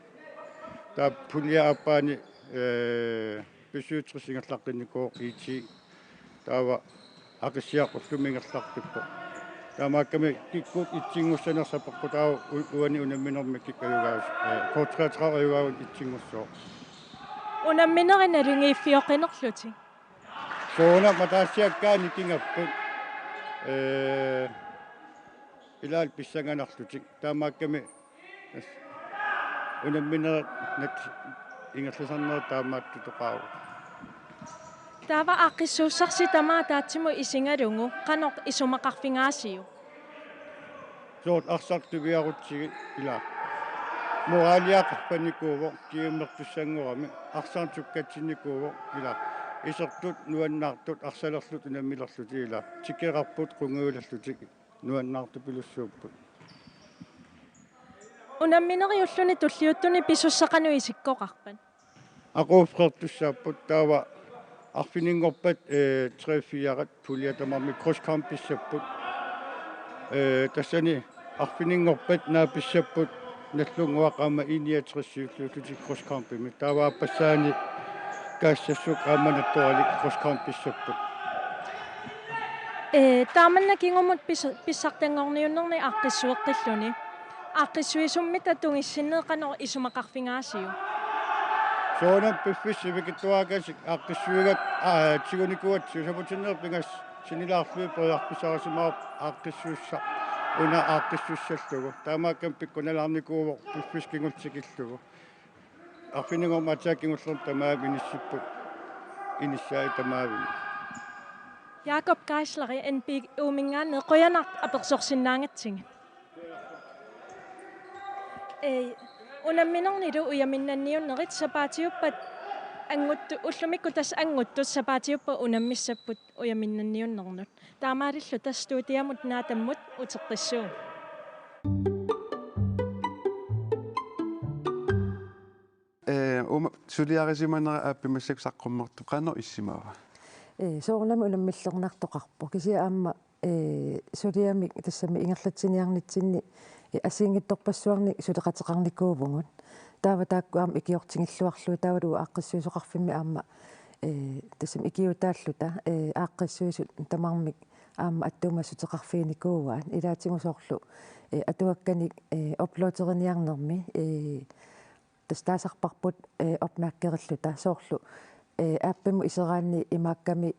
Taava pulje aappaani, ee, B syvogtres ingerlaqqinnikuuvoq I T. Taava Aqissiaq ullumi ingerlaqqippoq. Taamaakkami kikkut itsinngussanersut peqqutaavoq u-, uani unamminermi kikkut ajugaas-, eh, K treogtredive ajugaagut itsinngussaaq. Unamminerit nalunngiiffiuqqinerlutik. Soorunami mataassiakkaat nikingapput. Eh, ilaat pissanganarlutik. Taamaakkami unamminerit ingerlasarnerat taamaattutoqaavoq. Taava aaqqissuussarsi tamaat ataatsimut isigalugu qanoq isumaqarfigaasiuk? Soorlu arsaq tugiarutsigit ilaa. Moralia qaffanikuuvoq kiammertussanngorami arsaq sukkatsinnikuuvoq ilaa. Isertut nuannaartut arsalerlutik unammilerlutik ilaa. Tikeqarput qungujulerlutik nuannaartupilussuupput. Unammineriulluni tulliuttuni pisussaq qanoq isikkoqarpat? Aquuffeqartussaapput taava arfininngorpat, eh, tre-fiarat pulje tamarmik cross countryissapput. Eh, tassani arfininngorpat naapissapput nallunnguaq aamma I niogtres siulliullutik cross countrymi. Taava aappassaani kaassassuk aamma nattoralik cross countryissapput. Eh, taamanna kingumut pis-, pissartanngorniunnerni aaqqissueqqilluni. Aaqqissuisummita tungissinneq qanoq isumaqarfigaasiuk? Soorunami piffissaq sivikitsuaraagassi aaqqissuigatta, aa, tigunikuugatta siusaputinneq pingasut sinilaarlugit periarfissarisimavarput aaqqissuussaq una aaqqissuussallugu. Taamaakkami pikkunalaarnikuuvoq piffissap kingulleq tikillugu. Arfininngormat aatsaat kingullermut tamarmik inissipput. Inissaat tamarmik. Jakob Geisler, N B U-minngaanniit, qujanaq apersorsinnaagatsigit. Ee, unamminernilu ujaminnanniunnerit sapaatiuppat anguttu-, ullumikkut tassa anguttut sapaatiuppat unammissapput ujaminnanniunnernut. Taamaalilluta studiamut Naatammut uteqqissuugut. Ee, uuma suliarisimanera aappi massakkut saqqummertup qanoq issimava? Ee, soorunami unammillernartoqarpoq. Kisianni aamma, ee, suliamik tassami ingerlatsiniarnitsinni, ee, assigiinngitsorpassuarnik suleqateqarnikuuvugut. Taava taakku aamma ikiortigilluarlugit taavalu aaqqissuisoqarfimmi aamma, ee, tassami ikiuutaalluta, ee, aaqqissuisut tamarmik aamma attuumassuteqarfiginikuuaat. Ilaatigut soorlu, ee, atuakkanik, ee, uploaderiniarnermi, ee, tassa taasarparput, ee, opmærkerilluta soorlu, ee, appimut iseraanni imaakkami,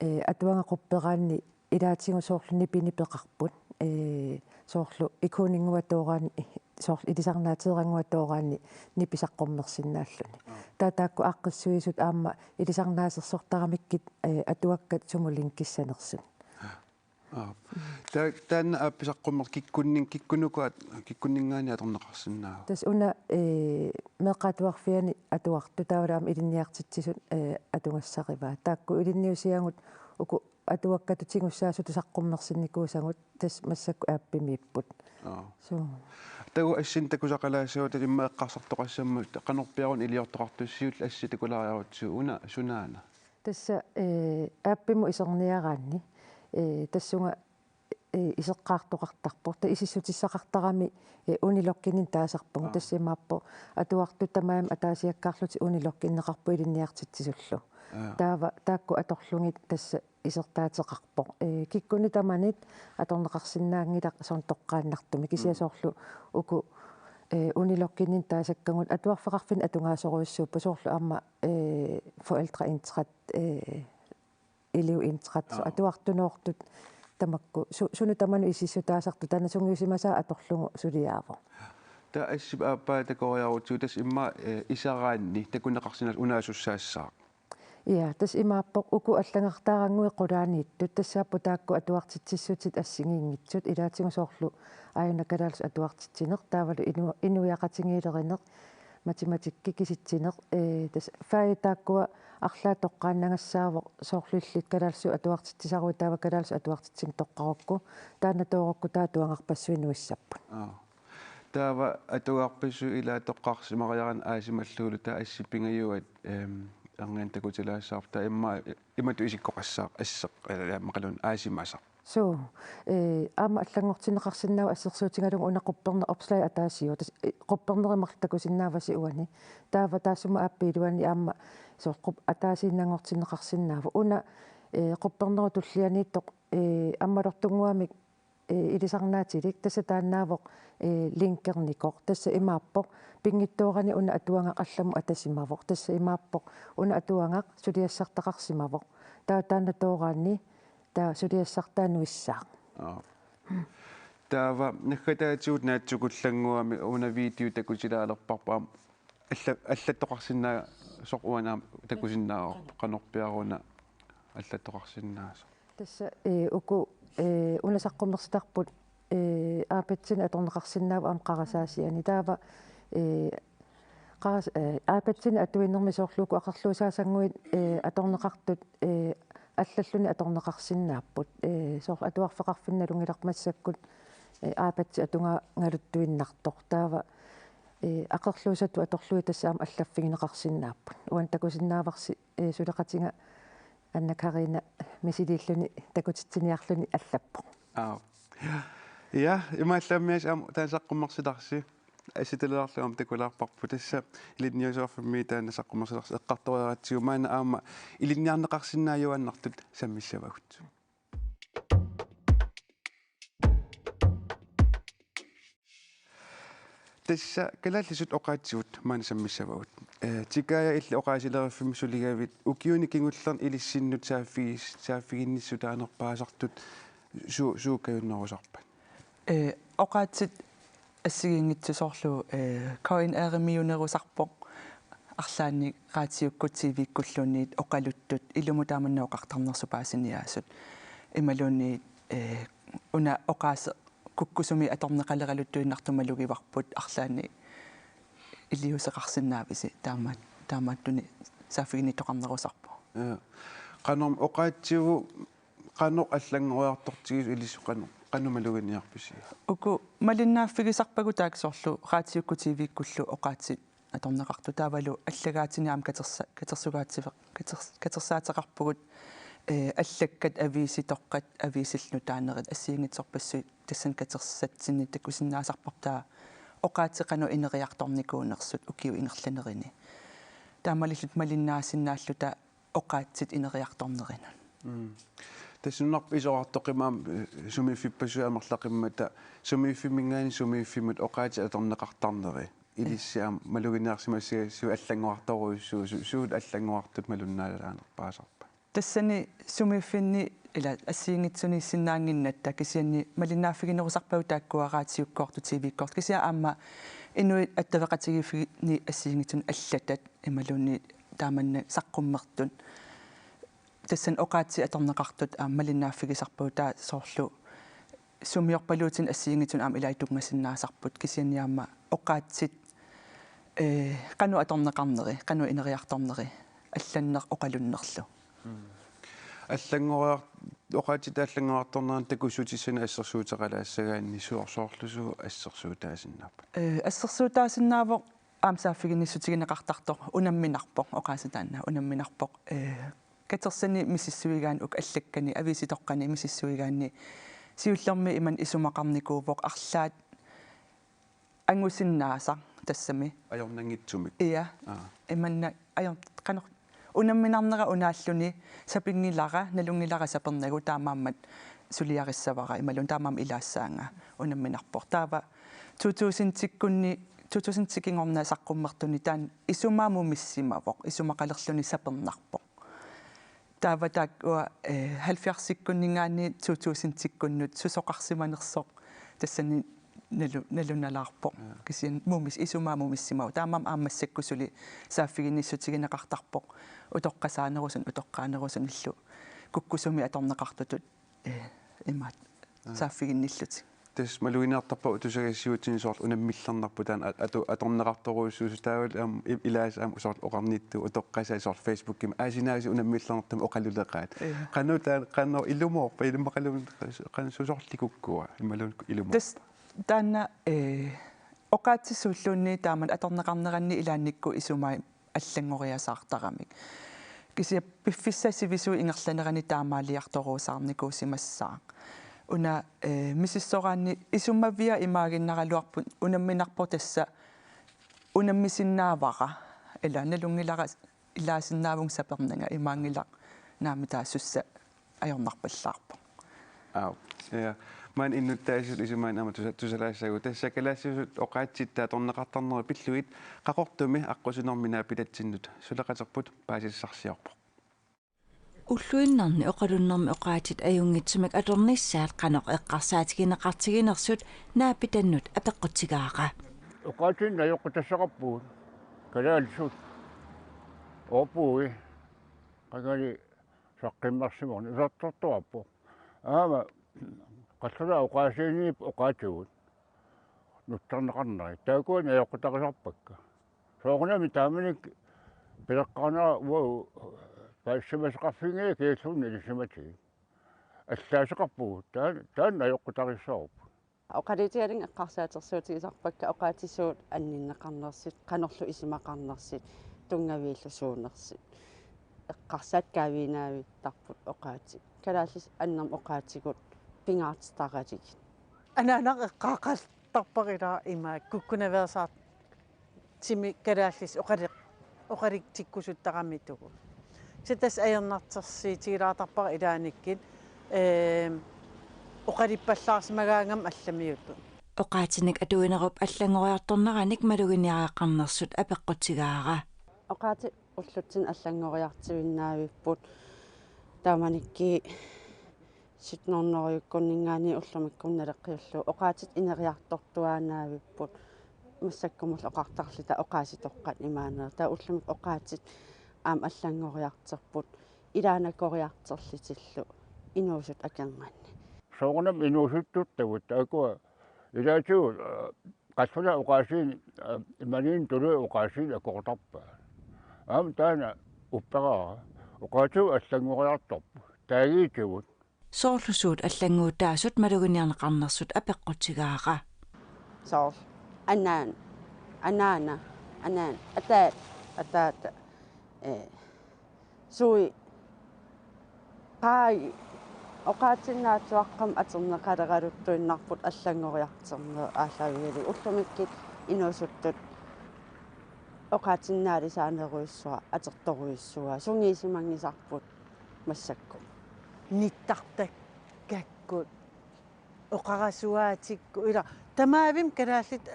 ee, atuagaq qupperaanni ilaatigut soorlu nipinik peqarput, ee, soorlu ikoninnguaq tooraanni, soorlu ilisarnaateerannguaq tooraanni nipi saqqummersinnaalluni. Taava taakku aaqqissuisut aamma ilisarnaasersortaramikkit, ee, atuakkat sumut linkissanersut. Aap. Ta-, taanna aappi saqqummersoq kikkunni-, kikkunuku at-, kikkunninngaanniit atorneqarsinnaava? Tassa una, ee, meeqqat atuarfianni atuartut taavalu aamma ilinniartitsisut, ee, atugassarivaat. Taakku ilinniusiagut uku atuakkatut tigussaasutut saqqummersinnikuusagut tassa massakkut aappimiipput. Aap. Suu. Taava assinnik takusaqalaassavit immaqa eqqarsartoqassammat qanorpiaruna iliortoqartussaq, siulleq assit takulaariarutsigu, una sunaana? Tassa, ee, aappimut iserniaraanni, ee, tassunga, ee, iseqqaartoqartarpoq. Taava isissutissaqartarami, ee, Unilogginit taasarpugut. Aap. Tassa imaappoq atuartut tamarmik ataasiakkaarlutik Unilogginneqarput ilinniartitsisullu. Aap. Taava taakku atorlugit tassa isertaateqarpoq. Ee, kikkunnit tamanit atorneqarsinnaanngilaq soorlu toqqaannartumik. Kisianni, mm, soorlu uku, ee, Unilogginit taasakkagut atuarfeqarfinni atugaasorujussuupput, soorlu aamma, ee, forældreintraget, ee, eleveintraget, soorlu, aap, atuartunoortut tamakku su-, sunut tamanut isissutaasartut, taanna sungiusimasaa atorlugu suliaavoq. Taava assip aappaa takoriarutsigu tassa immaqa, ee, iseraanni takuneqarsinnaasut unaasussaassaaq. Ja, tassa imaappoq uku allagartaarannguit qulaaniittut, tassaapput taakku atuartitsissutit assigiinngitsut, ilaatigut soorlu aajuna kalaallisut atuartitsineq, taavalu inu-, inuiaqatigiilerineq, matematikki, kisitsineq, ee, tassa fagit taakkua arlaat toqqaannagassaavoq, soorlu illit kalaallisut atuartitsisaruit taava kalaallisut atuartitsineq toqqarukku, taanna toorukku taava atuagarpassuit nuissapput. Aap. Taava atugarpassuit ilaat toqqarsimariaraanni aasimallugulu taava assip pingajuat, ehm, erniinnaq takutilaassavara, taava immaqa imatut isikkoqassaaq asseq, eh, imaluunniit aasimasaq. Suu, ee, aamma allanngortinneqarsinnaavoq assersuutigalugu una qupperneq, opslag ataasiuvoq. Tassa, ee, quppernerit marluk takusinnaavasi uani. Taava taassuma aappi iluani aamma soorlu qup-, ataasiinnanngortinneqarsinnaavoq. Una, ee, quppernerup tullianiittoq, ee, ammalortunnguamik ee, ilisarnaatilik, tassa taannaavoq, ee, linkernikoq. Tassa imaappoq pinngitsoorani una atuagaq allamut atasimavoq. Tassa imaappoq una atuagaq suliassartaqarsimavoq. Taava taanna tooraanni taava suliassartaa nuissaaq. Aap. Taava naggataatigut naatsukullannguamik una video takutilaalerparput aamma alla-, allattoqarsinnaasoq uanga takusinnaavarput qanorpiaq una allattoqarsinnaasoq. Tassa, ee, uku, ee, una saqqummersitarput, ee, iPad-inik atorneqarsinnaavoq aamma qarasaasiani. Taava, ee, qaras-, ee, iPad-inik atuinermi soorlu uku aqerluusaasannguit, ee, atorneqartut, ee, allalluni atorneqarsinnaapput. Ee, soorlu atuarfeqarfinni nalunngilarput massakkut, ee, iPad-i atugaangaluttuinnartoq. Taava, ee, aqerluusatut atorlugit tassa aamma allaffigineqarsinnaapput. Uani takusinnaavarsi, ee, suleqatiga Anna Karina misiliilluni takutitsiniarluni allappoq. Aap. Ja, imaallaammiaasiit aamma taanna saqqummersitarsi. Assitilaarlugu aamma takulaarparput. Tassa Ilinniarfimmi taanna saqqummersitarsi eqqartoriaratsigu maanna aamma ilinniarneqarsinnaajuaannartut sammissavagut. Tassa kalaallisut oqaatsivut maanna sammissavagut. Ee, Tikaaja, illit oqaasileriffimmi suligavit, ukiuni kingullerni ilissinnut saaffigis-, saaffiginnissutaanerpaasartut su-, suut kajunnerusarpat? Ee, oqaatsit assigiinngitsut soorlu, ee, K N R-imiunerusarpoq, arlaannik raatiukkut T V-kkulluunniit oqaluttut, ilumut taamannak oqartarnersut paasiniaasut. Imaluunniit, ee, una oqaaseq kukkusumik atorneqaleraluttuinnartut malugivarput arlaannik iliuuseqarsinnaavisi, taama-, taamaattunik saaffiginnittoqarnerusarpoq. Ja. Qanormi oqaatsigut, qanoq allanngoriartortigisoq ilissi qanoq, qanoq maluginiarpisiuk? Uku malinnaaffigisarpagut taakku soorlu raatiukkut T V-kkullu oqaatsit atorneqartut, taavalu allagaatinik aamma katersa-, katersugaatsiveq-, katers-, katersaateqarpugut, ee, allakkat, aviisitoqqat, aviisillu nutaanerit, assigiinngitsorpassuit tassani katersatsinnik takusinnaasarparput taava oqaatsit qanoq ineriartornikuunersut ukiup ingerlanerani. Taamaalilluta malinnaasinnaalluta oqaatsit ineriartornerinut. Mm. Tassa nunarput isorartoq aamma, eh, sumiiffippassuit amerlaqimmata, sumiiffimminngaanniit sumiiffimmut oqaatsit atorneqartarneri. Ilissi aamma maluginiarsimassagassiuk allanngorartorujussuusut, su-, suut allanngorartut malunnaalaanerpaasarpat? Tassani sumiiffinni ila assigiinngitsuniissinnaannginnatta kisianni malinnaaffiginerusarpagut taakkua raatiukkoortut T V-kkoortut. Kisianni aamma inuit attaveqatigiiffiginniit assigiinngitsunik allatat imaluunniit taamannak saqqummertut. Tassani oqaatsit atorneqartut aamma malinnaaffigisarpagut, taava soorlu sumiorpaluutinik assigiinngitsunik aamma ilaat tunngasinnaasarput, kisianni aamma oqaatsit, ee, qanoq atorneqarneri, qanoq ineriartorneri, allanneq oqalunnerlu. Mm. Allanngoriar-, oqaatsit allanngoriartorneranni takussutissanik assersuuteqalaassagaanni soor-, soorlu suut assersuutaasinnaappat? Ee, assersuutaasinnaavoq aamma saaffiginnissutigineqartartoq unamminarpoq, oqaaseq taanna unamminarpoq, ee, katersanik misissuigaanni, uku allakkani aviisitoqqani misissuigaanni siullermik imannak isumaqarnikuuvoq arlaat angusinnaasaq tassami. Ajornanngitsumik. Ja. Aa. Imannak ajor-, qanoq unamminarnera unaalluni sapinngilara, nalunngilara sapernagu, taamaammat suliarissavara imaluunniit taamaammat ilaassaanga, unamminarpoq. Taava to tusind-ikkunni, to tusind kingorna saqqummertuni taanna isumaa mumissimavoq, isumaqalerluni sapernarpoq. Taava taakkua, eh, halvfjerdsikkunninngaanniit to tusind-ikkunnut susoqarsimanersoq tassani nalu-, nalunalaarpoq. Ja. Kisianni mumis-, isumaa mumissimavoq. Taamaammat aamma massakkut suli saaffiginnissutigineqartarpoq. Utoqqasaanerusunik, utoqqaanerusunillu kukkusumik atorneqartutut, eh, imaat. Aa. Saaffiginnillutik. Tassa maluginiartarpara tusagassiuutini soorlu unammillernarpoq taanna at-, atu-, atorneqartorujussuusoq, taavalu aamma i-, ilaasa aamma soorlu oqarnittut utoqqasaat soorlu Facebookimi aasinaasi unammillernartumik oqaluleqaat. Ja. Qanoq taanna, qanoq ilumoorpa, ilumoorpa qanoq, qanoq susorli kukkua, imaluunniit ilumoorpa? Tassa taanna, eh, oqaatsit suulluunniit taamannak atorneqarneranni ilaannikkut isumai allanngoriasaartaramik. Kisianni piffissap sivisuup ingerlanerani taamaaliartoruusaarnikuusimassaaq. Una, eh, misissoraanni isumavia imaaginnaraluarpoq, unamminarpoq tassa unammisinnaavara, ila nalunngilara ilaasinnaavunga sapernanga, imaanngilaq naamik taava sussa ajornarpallaarpoq. Aap. Ja. Maani innuttaasut isumaanni aamma tusa-, tusalaassaagut. Tassa kalaallisut oqaatsit taartorneqartarnerat pillugit Qaqortumi aqqusinermi naapitatsinnut suleqaterput paasissarsiorpoq. Ulluinnarni oqalunnermi oqaatsit ajunngitsumik atornissaat qanoq eqqarsaatigineqartiginersut naapitannut apeqqutigaara. Oqaatsinik najoqqutassaqarpugut kalaallisut. Oorpui qangali saqqummersimanermi isertortuarpoq. Aamma qallunaat oqaasiinniit oqaatsigut nutserneqarneri. Taakkua najoqqutarisarpakka. Soorunami taamanikkut pileqqaarnera uagut paasisimasaqarfigiga kialluunniit ilisimatigik. Allaaseqarpugut, taanna, taanna najoqqutarissavarput. Oqaluutigalugit eqqarsaatersuutigisarpakka oqaatsisuut anninneqarnersut, qanorlu isumaqarnersut, tunngaviillu suunersut. Eqqarsaat kaaviinaavittarput oqaatsit. Kalaallisut annermut oqaatsigut pingaartitaralugit. Anaanaq eqqaaqaltarpara ila ima kukkunaveersaartimi kalaallisut oqali-, oqalutikkusuttaramitugut. Kisianni tassa ajornartorsiutigilaartarpara ilaannikkut, eem, oqaluppallaarsimagaangama allamiutut. Oqaatsinik atuinerup allanngoriartorneranik maluginiagaqarnersut apeqqutigaara. Oqaatsit ullutsinni allanngoriartuinnavipput. Taamanikkut syttenhundredekkunninngaanniit ullumikkut naleqqiullugu oqaatsit ineriartortuaannavipput. Massakkumullu oqartarluta oqaasitoqqat imaanneq. Taava ullumikkut oqaatsit aamma allanngoriartorput. Ilaannakkoriartorlutillu inuusuttut akornanni. Soorunami inuusuttuttagut taakkua ilaatigut, aa, qallunaat oqaasiinik, aa, imaluunniit tuluit oqaasiinik akortarpaat. Aamma taanna upperaara. Oqaatsigut allanngoriartorput. Taagiitigut. Soorlu suut allannguutaasut maluginiarneqarnersut apeqqutigaara. Soorlu anaana, anaana, anaana, ataata, ataata, ee, sui, qaagi, oqaatsinnaatsuaqqamik atorneqaleraluttuinnarput allanngoriartorneq aallaavigalugu ullumikkut inuusuttut oqaatsinnaalisaanerujussuaq atortorujussuuaa sungiusimanngisarput massakkut. Nittartakkakkut, oqarasuaatikkut, ila tamaavimmi kalaallit,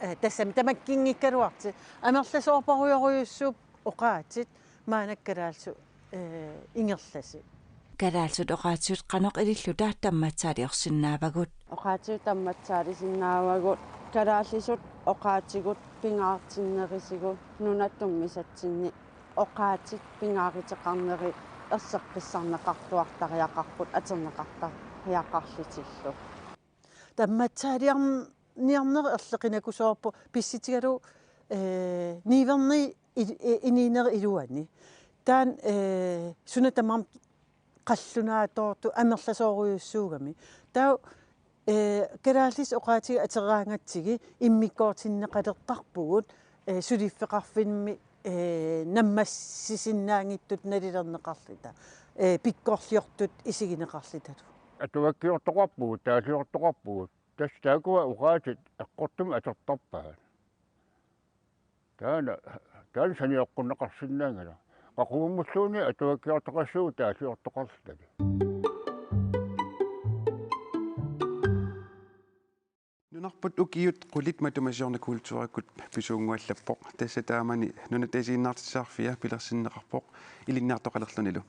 ee, tassami tamakkinngikkaluartut, amerlasoorparujorujussuupput oqaatsit maannakkut kalaallisut, ee, ingerlasut. Kalaallisut oqaatsisut qanoq ililluta tammatsaaliorsinnaavagut. Oqaatsisut tammatsaalisinnaavagut kalaallisut oqaatsigut pingaartinnerusugut nunap tummisatsinni oqaatsit pingaaruteqarneri erseqqissarneqartuartariaqarput atorneqartariaqarlutillu. Tammatsaaliorniarneq erloqinakusoorpoq pissutigalugu, ee, niuernerup il-, ee, inuunera iluani. Taanna, ee, suna tamarmi qallunaatoortut amerlasoorujussuugami. Taava, ee, kalaallisut oqaatsit atoreraangatsigit immikkoortinneqalertarpugut, ee, suliffeqarfimmi, ee, nammassisinnaanngitsutut nalilerneqarluta, ee, pikkorliortut isigineqarlutalu. Atuakkiortoqarpugut, taalliortoqarpugut. Tassa taakkua oqaatsit eqqortumik atortarpaat. Taanna, taanna sanioqqunneqarsinnaanngilaq. Qaqugummulluunniit atuakkiortoqassuugut taalliortoqarlutali. Nunarput ukiut qulit matuma siorna kulturikkut pisuunnguallappoq. Tassa taamani Nunatta Isiginnaartitsisarfia pilersinneqarpoq ilinniartoqalerlunilu.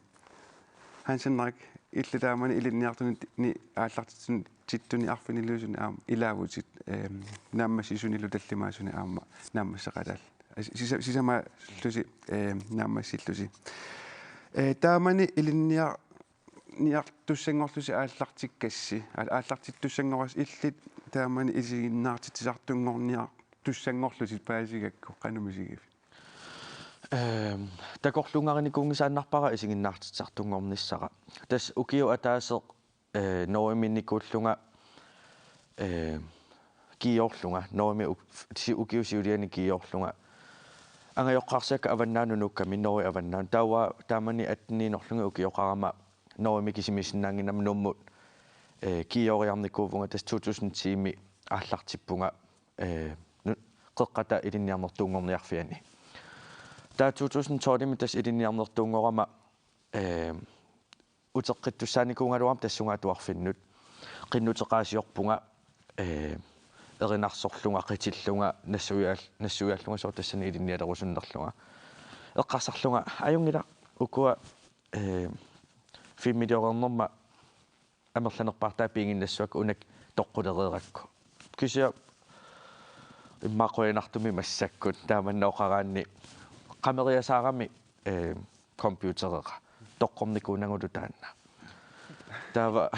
Hans Henrik, illit taamani ilinniartunit ni aallartitsun-, -tittuni arfiniliusuni aamma ilaavutit, ehm, naammassisunilu tallimaasuni aamma naammasseqalaarlutit. Sisa-, sisamaallusi, ehm, naammassillusi. Eh, taamani ilinniar-, -niartussanngorlusi aallartikkassi, aal-, aallartittussanngorassi illit taamani isiginnaartitsisartunngorniartussanngorlusi paasigakku qanoq misigivit? Ehm, takorluugarinikuunngisaannarpara isiginnaartitsisartunngornissara. Tassa ukiut ataaseq, eh, Norgemiinnikuullunga, eh, kiiorlunga, Norgemi uk-, si-, ukiut siuliani kiiorlunga. Angajoqqaarsiakka avannaanut nuukkami, Norge avannaanut. Taava taamani atteniinorlunga ukioqarama Norgemi kisimiissinnaannginnama Nuummut, eh, kiioriarnikuuvunga, tassa to tusind ti-mi aallartippunga, eh, nu-, Qeqqata Ilinniarnertuunngorniarfiani. Taava to tusind tolv-imi tassa ilinniarnertuunngorama, eh, uteqqittussaanikuugaluarama tassunga atuarfinnut. qinnuteqaasiorpunga, ee, erinarsorlunga, qitillunga, nassuiaal-, nassuiaallunga soorlu tassani ilinnialerusunnerlunga. Eqqarsarlunga: Ajunngilaq, ukua, ee, filmilioreernerma amerlanerpaartaat piiginnassuakka, una toqqulereerakku. Kisianni immaqa qujanartumik massakkut taamanna oqaraanni qameriasaarami, ee, computerera toqqornikuunagulu taanna. Taava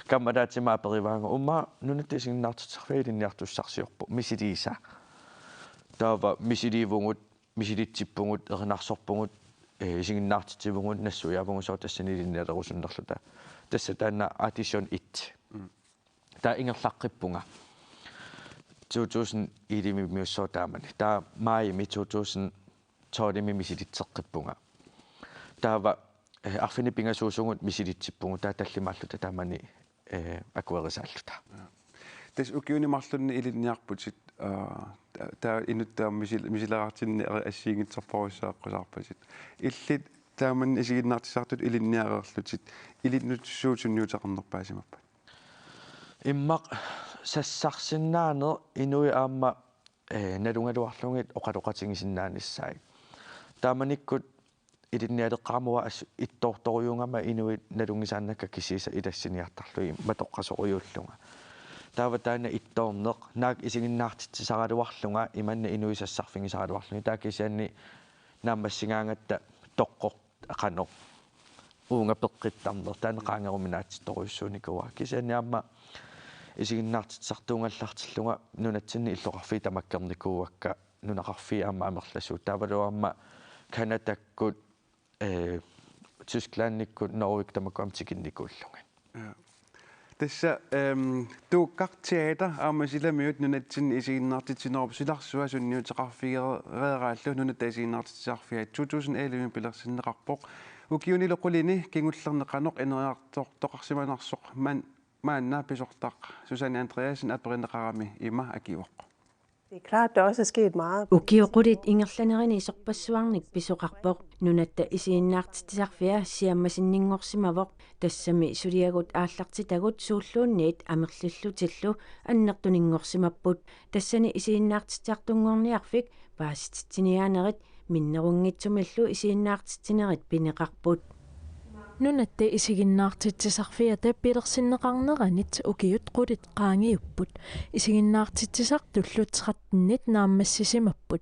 kammalaatima aperivaanga: Uummaa, Nunatta Isiginnaartitsisarfia ilinniartussarsiorpoq, misiliisa? Taava misiliivugut, misilitsippugut, erinarsorpugut, ee, isiginnaartitsivugut, nassuiaavugut soorlu tassani ilinnialerusunnerluta. Tassa taanna audition et. Mm. Taava ingerlaqqippunga. To tusind ellevimiussaaq taamani. Taava maajimi to tusind tolvimi misilitseqqippunga. Taava, ee, arfineq-pingasuusugut misilitsippugut, taava tallimaalluta taamani, ee, akuerisaalluta. Tassa ukiuni marlunni ilinniarputit, aa, ta-, taava inuttut aamma misil-, misileraartinni assigiinngitsorpassuaqqusaarpatit. Illit taamani isiginnaartitsisartutut ilinniareerlutit, ilinnut suut sunniuteqarnerpaasimappat? Immaqa sassarsinnaaneq inuit aamma, ee, nalugaluarlugit oqaloqatigisinnaanissaat. Taamanikkut ilinnialeqqaarama uanga assut ittoortorujuugama inuit nalunngisaannakka kisiisa ilassiniartarlugit matoqqasorujuullunga. Taava taanna ittoorneq, naak isiginnaartitsisaraluarlunga imanna inuit sassarfigisaraluarlugit. Taava kisianni naammassigaangatta toqqor-, qanoq, uunga peqqittarneq, taanna qaangeruminaatsittorujussuunikuuara. Kisianni aamma isiginnaartitsisartuugallartillunga nunatsinni illoqarfiit tamakkernikuuakka, nunaqarfiit aamma amerlasuut. Taavalu aamma Canadakkut, ee, Tysklandikkut, Norgekut tamakku aamma tikinnikuullugit. Ja. Tassa, ehm, Tuukkaq Teater aamma silamiut nunatsinni isiginnaartitsinerup silarsua sunniuteqarfigereeraallu Nunatta Isiginnaartitsisarfia to tusind elleve pilersinneqarpoq. Ukiunilu qulini kingullerni qanoq ineriartortoqarsimanersoq man-, maanna pisortaq Susanne Andreasen aperineqarami ima akivoq. Det er klart, der også er sket meget. Ukioq qulit ingerlanerini sorpassuarnik pisoqarpoq. Nunatta Isiginnaartitsisarfia siammasinninngorsimavoq. Tassami suliagut aallartitagut suulluunniit amerlillutillu annertuninngorsimapput. Tassani isiginnaartitsisartunngorniarfik paasititsiniaanerit minnerunngitsumillu isiginnaartitsinerit pineqarput. Nunatta Isiginnaartitsisarfiata pilersinneqarneranit ukiut qulit qaangiupput. Isiginnaartitsisartullu tretten-it naammassisimapput.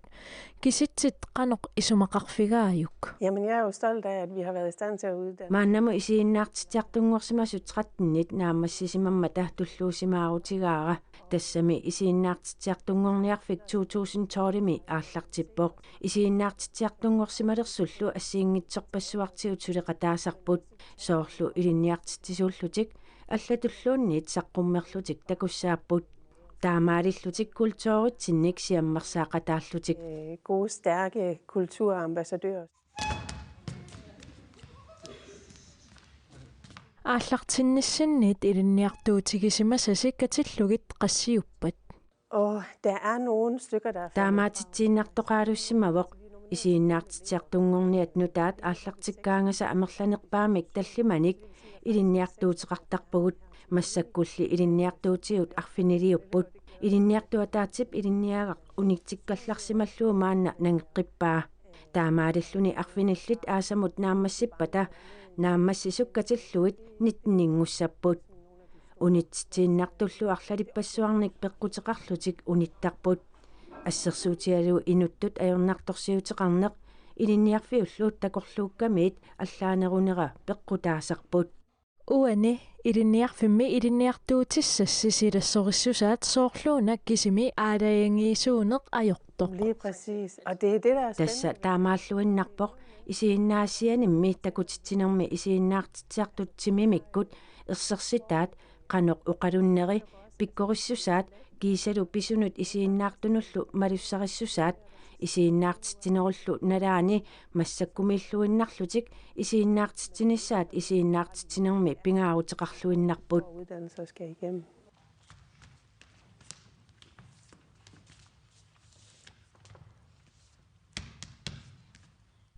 Kisitsit qanoq isumaqarfigaajuk? Jamen, jeg er jo stolt af, at vi har været i stand til at uddanne. Maannamut isiginnaartitsisartunngorsimasut tretten-it naammassisimammata tulluusimaarutigaara. Tassami isiginnaartitsisartunngorniarfik to tusind tolv-imi aallartippoq. Isiginnaartitsisartunngorsimalersullu assigiinngitsorpassuartigut suleqataasarput. Soorlu ilinniartitsisuullutik allatulluunniit saqqummerlutik takussaapput. Taamaalillutik kulturitsinnik siammarsaaqataallutik. Øh, gode, stærke kulturambassadører. Aallartinnissinniit ilinniartuutigisimasasi katillugit qassiuppat? Og der er nogle stykker, der er faldet fra. Taamaatitsiinnartoqalussimavoq. Isiginnaartitsisartunngorniat nutaat aallartikkaangasa amerlanerpaamik tallimanik ilinniartuuteqartarpugut. Massakkulli ilinniartuutigut arfiniliupput. Ilinniartut ataatsip ilinniagaq unitsikkallarsimallugu maanna nangeqqippaa. Taamaalilluni arfinillit aasamut naammassippata naammassisut katillugit nitten-inngussapput. Unitsitsiinnartullu arlalippassuarnik peqquteqarlutik unittarput. Assersuutigalugu inuttut ajornartorsiuteqarneq ilinniarfiullu takorluukkamiit allaanerunera peqqutaasarput. Uani ilinniarfimmi ilinniartuutissassi silassorissusaat soorluuna kisimi aalajangiisuuneq ajortoq. Lige præcis. Og det er det, der er spændende. Tassa taamaalluinnarpoq, isiginnaasianimmi takutitsinermi isiginnaartitsisartut timimikkut ersersitaat qanoq oqalunneri pikkorissusaat kiisalu pisunut isiginnaartunullu malussarissusaat isiginnaartitsinerullu nalaani massakkumiilluinnarlutik isiginnaartitsinissaat isiginnaartitsinermi pingaaruteqarluinnarput. Uddannelser skal igennem.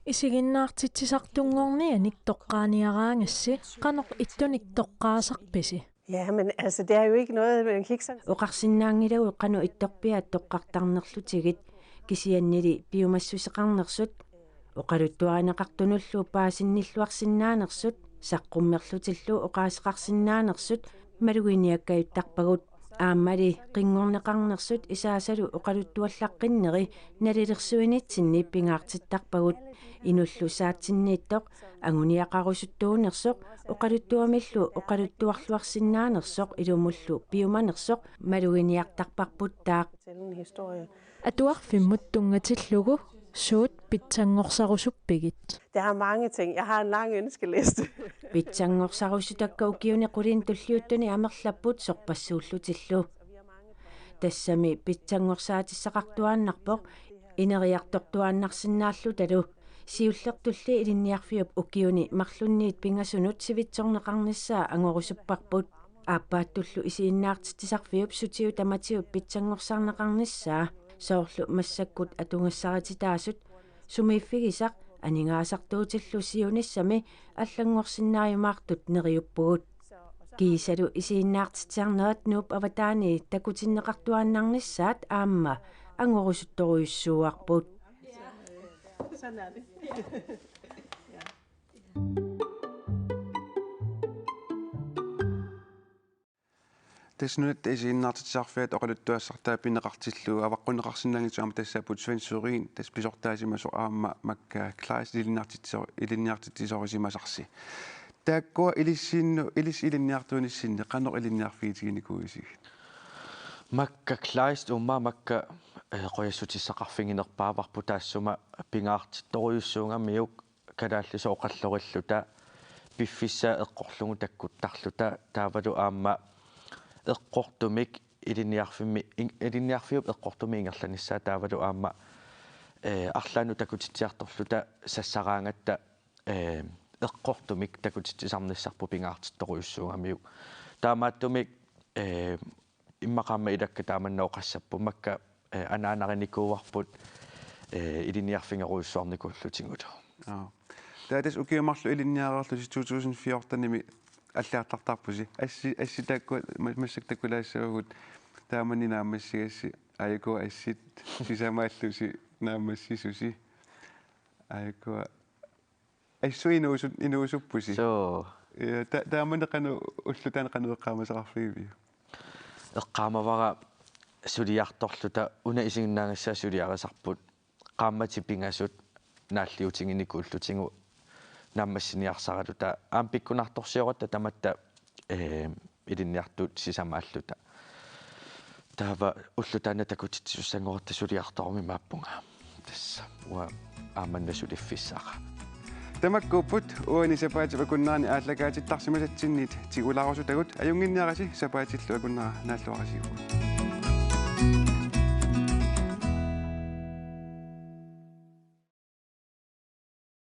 Isiginnaartitsisartunngornianik toqqaaniaraangassi qanoq ittunik toqqaasarpisi? Ja, men altså, det er jo ikke noget, man kan ikke sådan... Oqarsinnaanngilagut qanoq ittorpiaat toqqartarnerlutigit, kisiannili piumassuseqarnersut, oqaluttuarineqartunullu paasinnilluarsinnaanersut, saqqummerlutillu oqaaseqarsinnaanersut maluginiakkajuttarpagut. Aammali qinngorneqarnersut isaasalu oqaluttuallaqqinneri nalilersuinitsinni pingaartittarpagut. Inullu saatsinniittoq anguniaqarusuttuunersoq oqaluttuamillu oqaluttuarluarsinnaanersoq ilumullu piumanersoq maluginiartarparput taaq. Fortælle en historie. Atuarfimmut tunngatillugu suut pitsanngorsarusuppigiit? Det har mange ting. Jeg har en lang ønskeliste. Pitsanngorsarussutakka ukiuni qulinni tulliuttuni amerlapput sorpassuullutillu. Tassami pitsanngorsaatissaartuaannarpoq ineriartortuaannarsinnaallutalu. Siullertulli Ilinniarfiup ukiuni marlunniit pingasunut sivitsorneqarnissaa angorusupparput. Aappaattullu isiginnaartitsisarfiup sutigut tamatigut pitsanngorsarneqarnissaa, soorlu massakkut atugassarititaasut, sumiiffigisaq aningaasartuutillu siunissami allanngorsinnaajumaartut neriuppugut. Kiisalu isiginnaartitsisarnerat Nuup avataani takutinneqartuaannarnissaat aamma angorusuttorujussuuarput. Sådan er det. Tassa nunatta isiginnaartitsisarfiata oqaluttuassartaa pineqartillugu avaqqunneqarsinnaanngitsoq aamma tassaapput Svend Sørin, tassa pisortaasimasoq aamma Makka Kleist ilinniartitsisor-, ilinniartitsisorisimasarsi. Taakkua ilissinnut, ilissi ilinniartuunissinni qanoq ilinniarfigitiginikuuisigit? Makka Kleist uummaa Makka, eh, qujassutissaqarfiginerpaavarput taassuma pingaartittorujussuugamiuk kalaallisut oqallorilluta piffissaa eqqorlugu takkuttarluta taavalu aamma eqqortumik ilinniarfimmi-, in-, ilinniarfiup eqqortumik ingerlanissaa taavalu aamma, eh, arlaannut takutitsiartorluta sassaraangatta, eh, eqqortumik takutitsisarnissarput pingaartittorujussuugamiuk. Taamaattumik, eh, immaqa aamma ilakka taamanna oqassapput Makka, eh, anaanarinikuuarput, eh, ilinniarfigerujussuarnikuullutigulu. Joo. Taava tassa ukiut marluk ilinniareerlusi to tusind fjortenimi allagartartarpusi. Assi-, assit taakkua ma-, massakkut takulaassavagut, taamani naammassigassi, aajuku assit sisamaallusi naammassisusi. Aajuku assut inuusu-, inuusuppusi. Suu. Ja, ta-, taamani qanoq ulloq taanna qanoq eqqaamasaqarfigiviuk? Eqqaamavara suliartorluta una isiginnaagassaa suliarisarput qaammatit pingasut naalliutiginikuullutigu naammassiniarsaraluta aamma pikkunartorsioratta tamatta, eh, ilinniartut sisamaalluta. Taava ulloq taanna takutitsisussanngorutta suliartorumimmaappunga. Tassa uanga aamma una suliffissara. Tamakkuupput uani sapaatip akunnerani aallakaatittarsimasatsinniit tigulaarusutagut, ajunnginniarisi sapaatillu akunnera naalluarisiuk.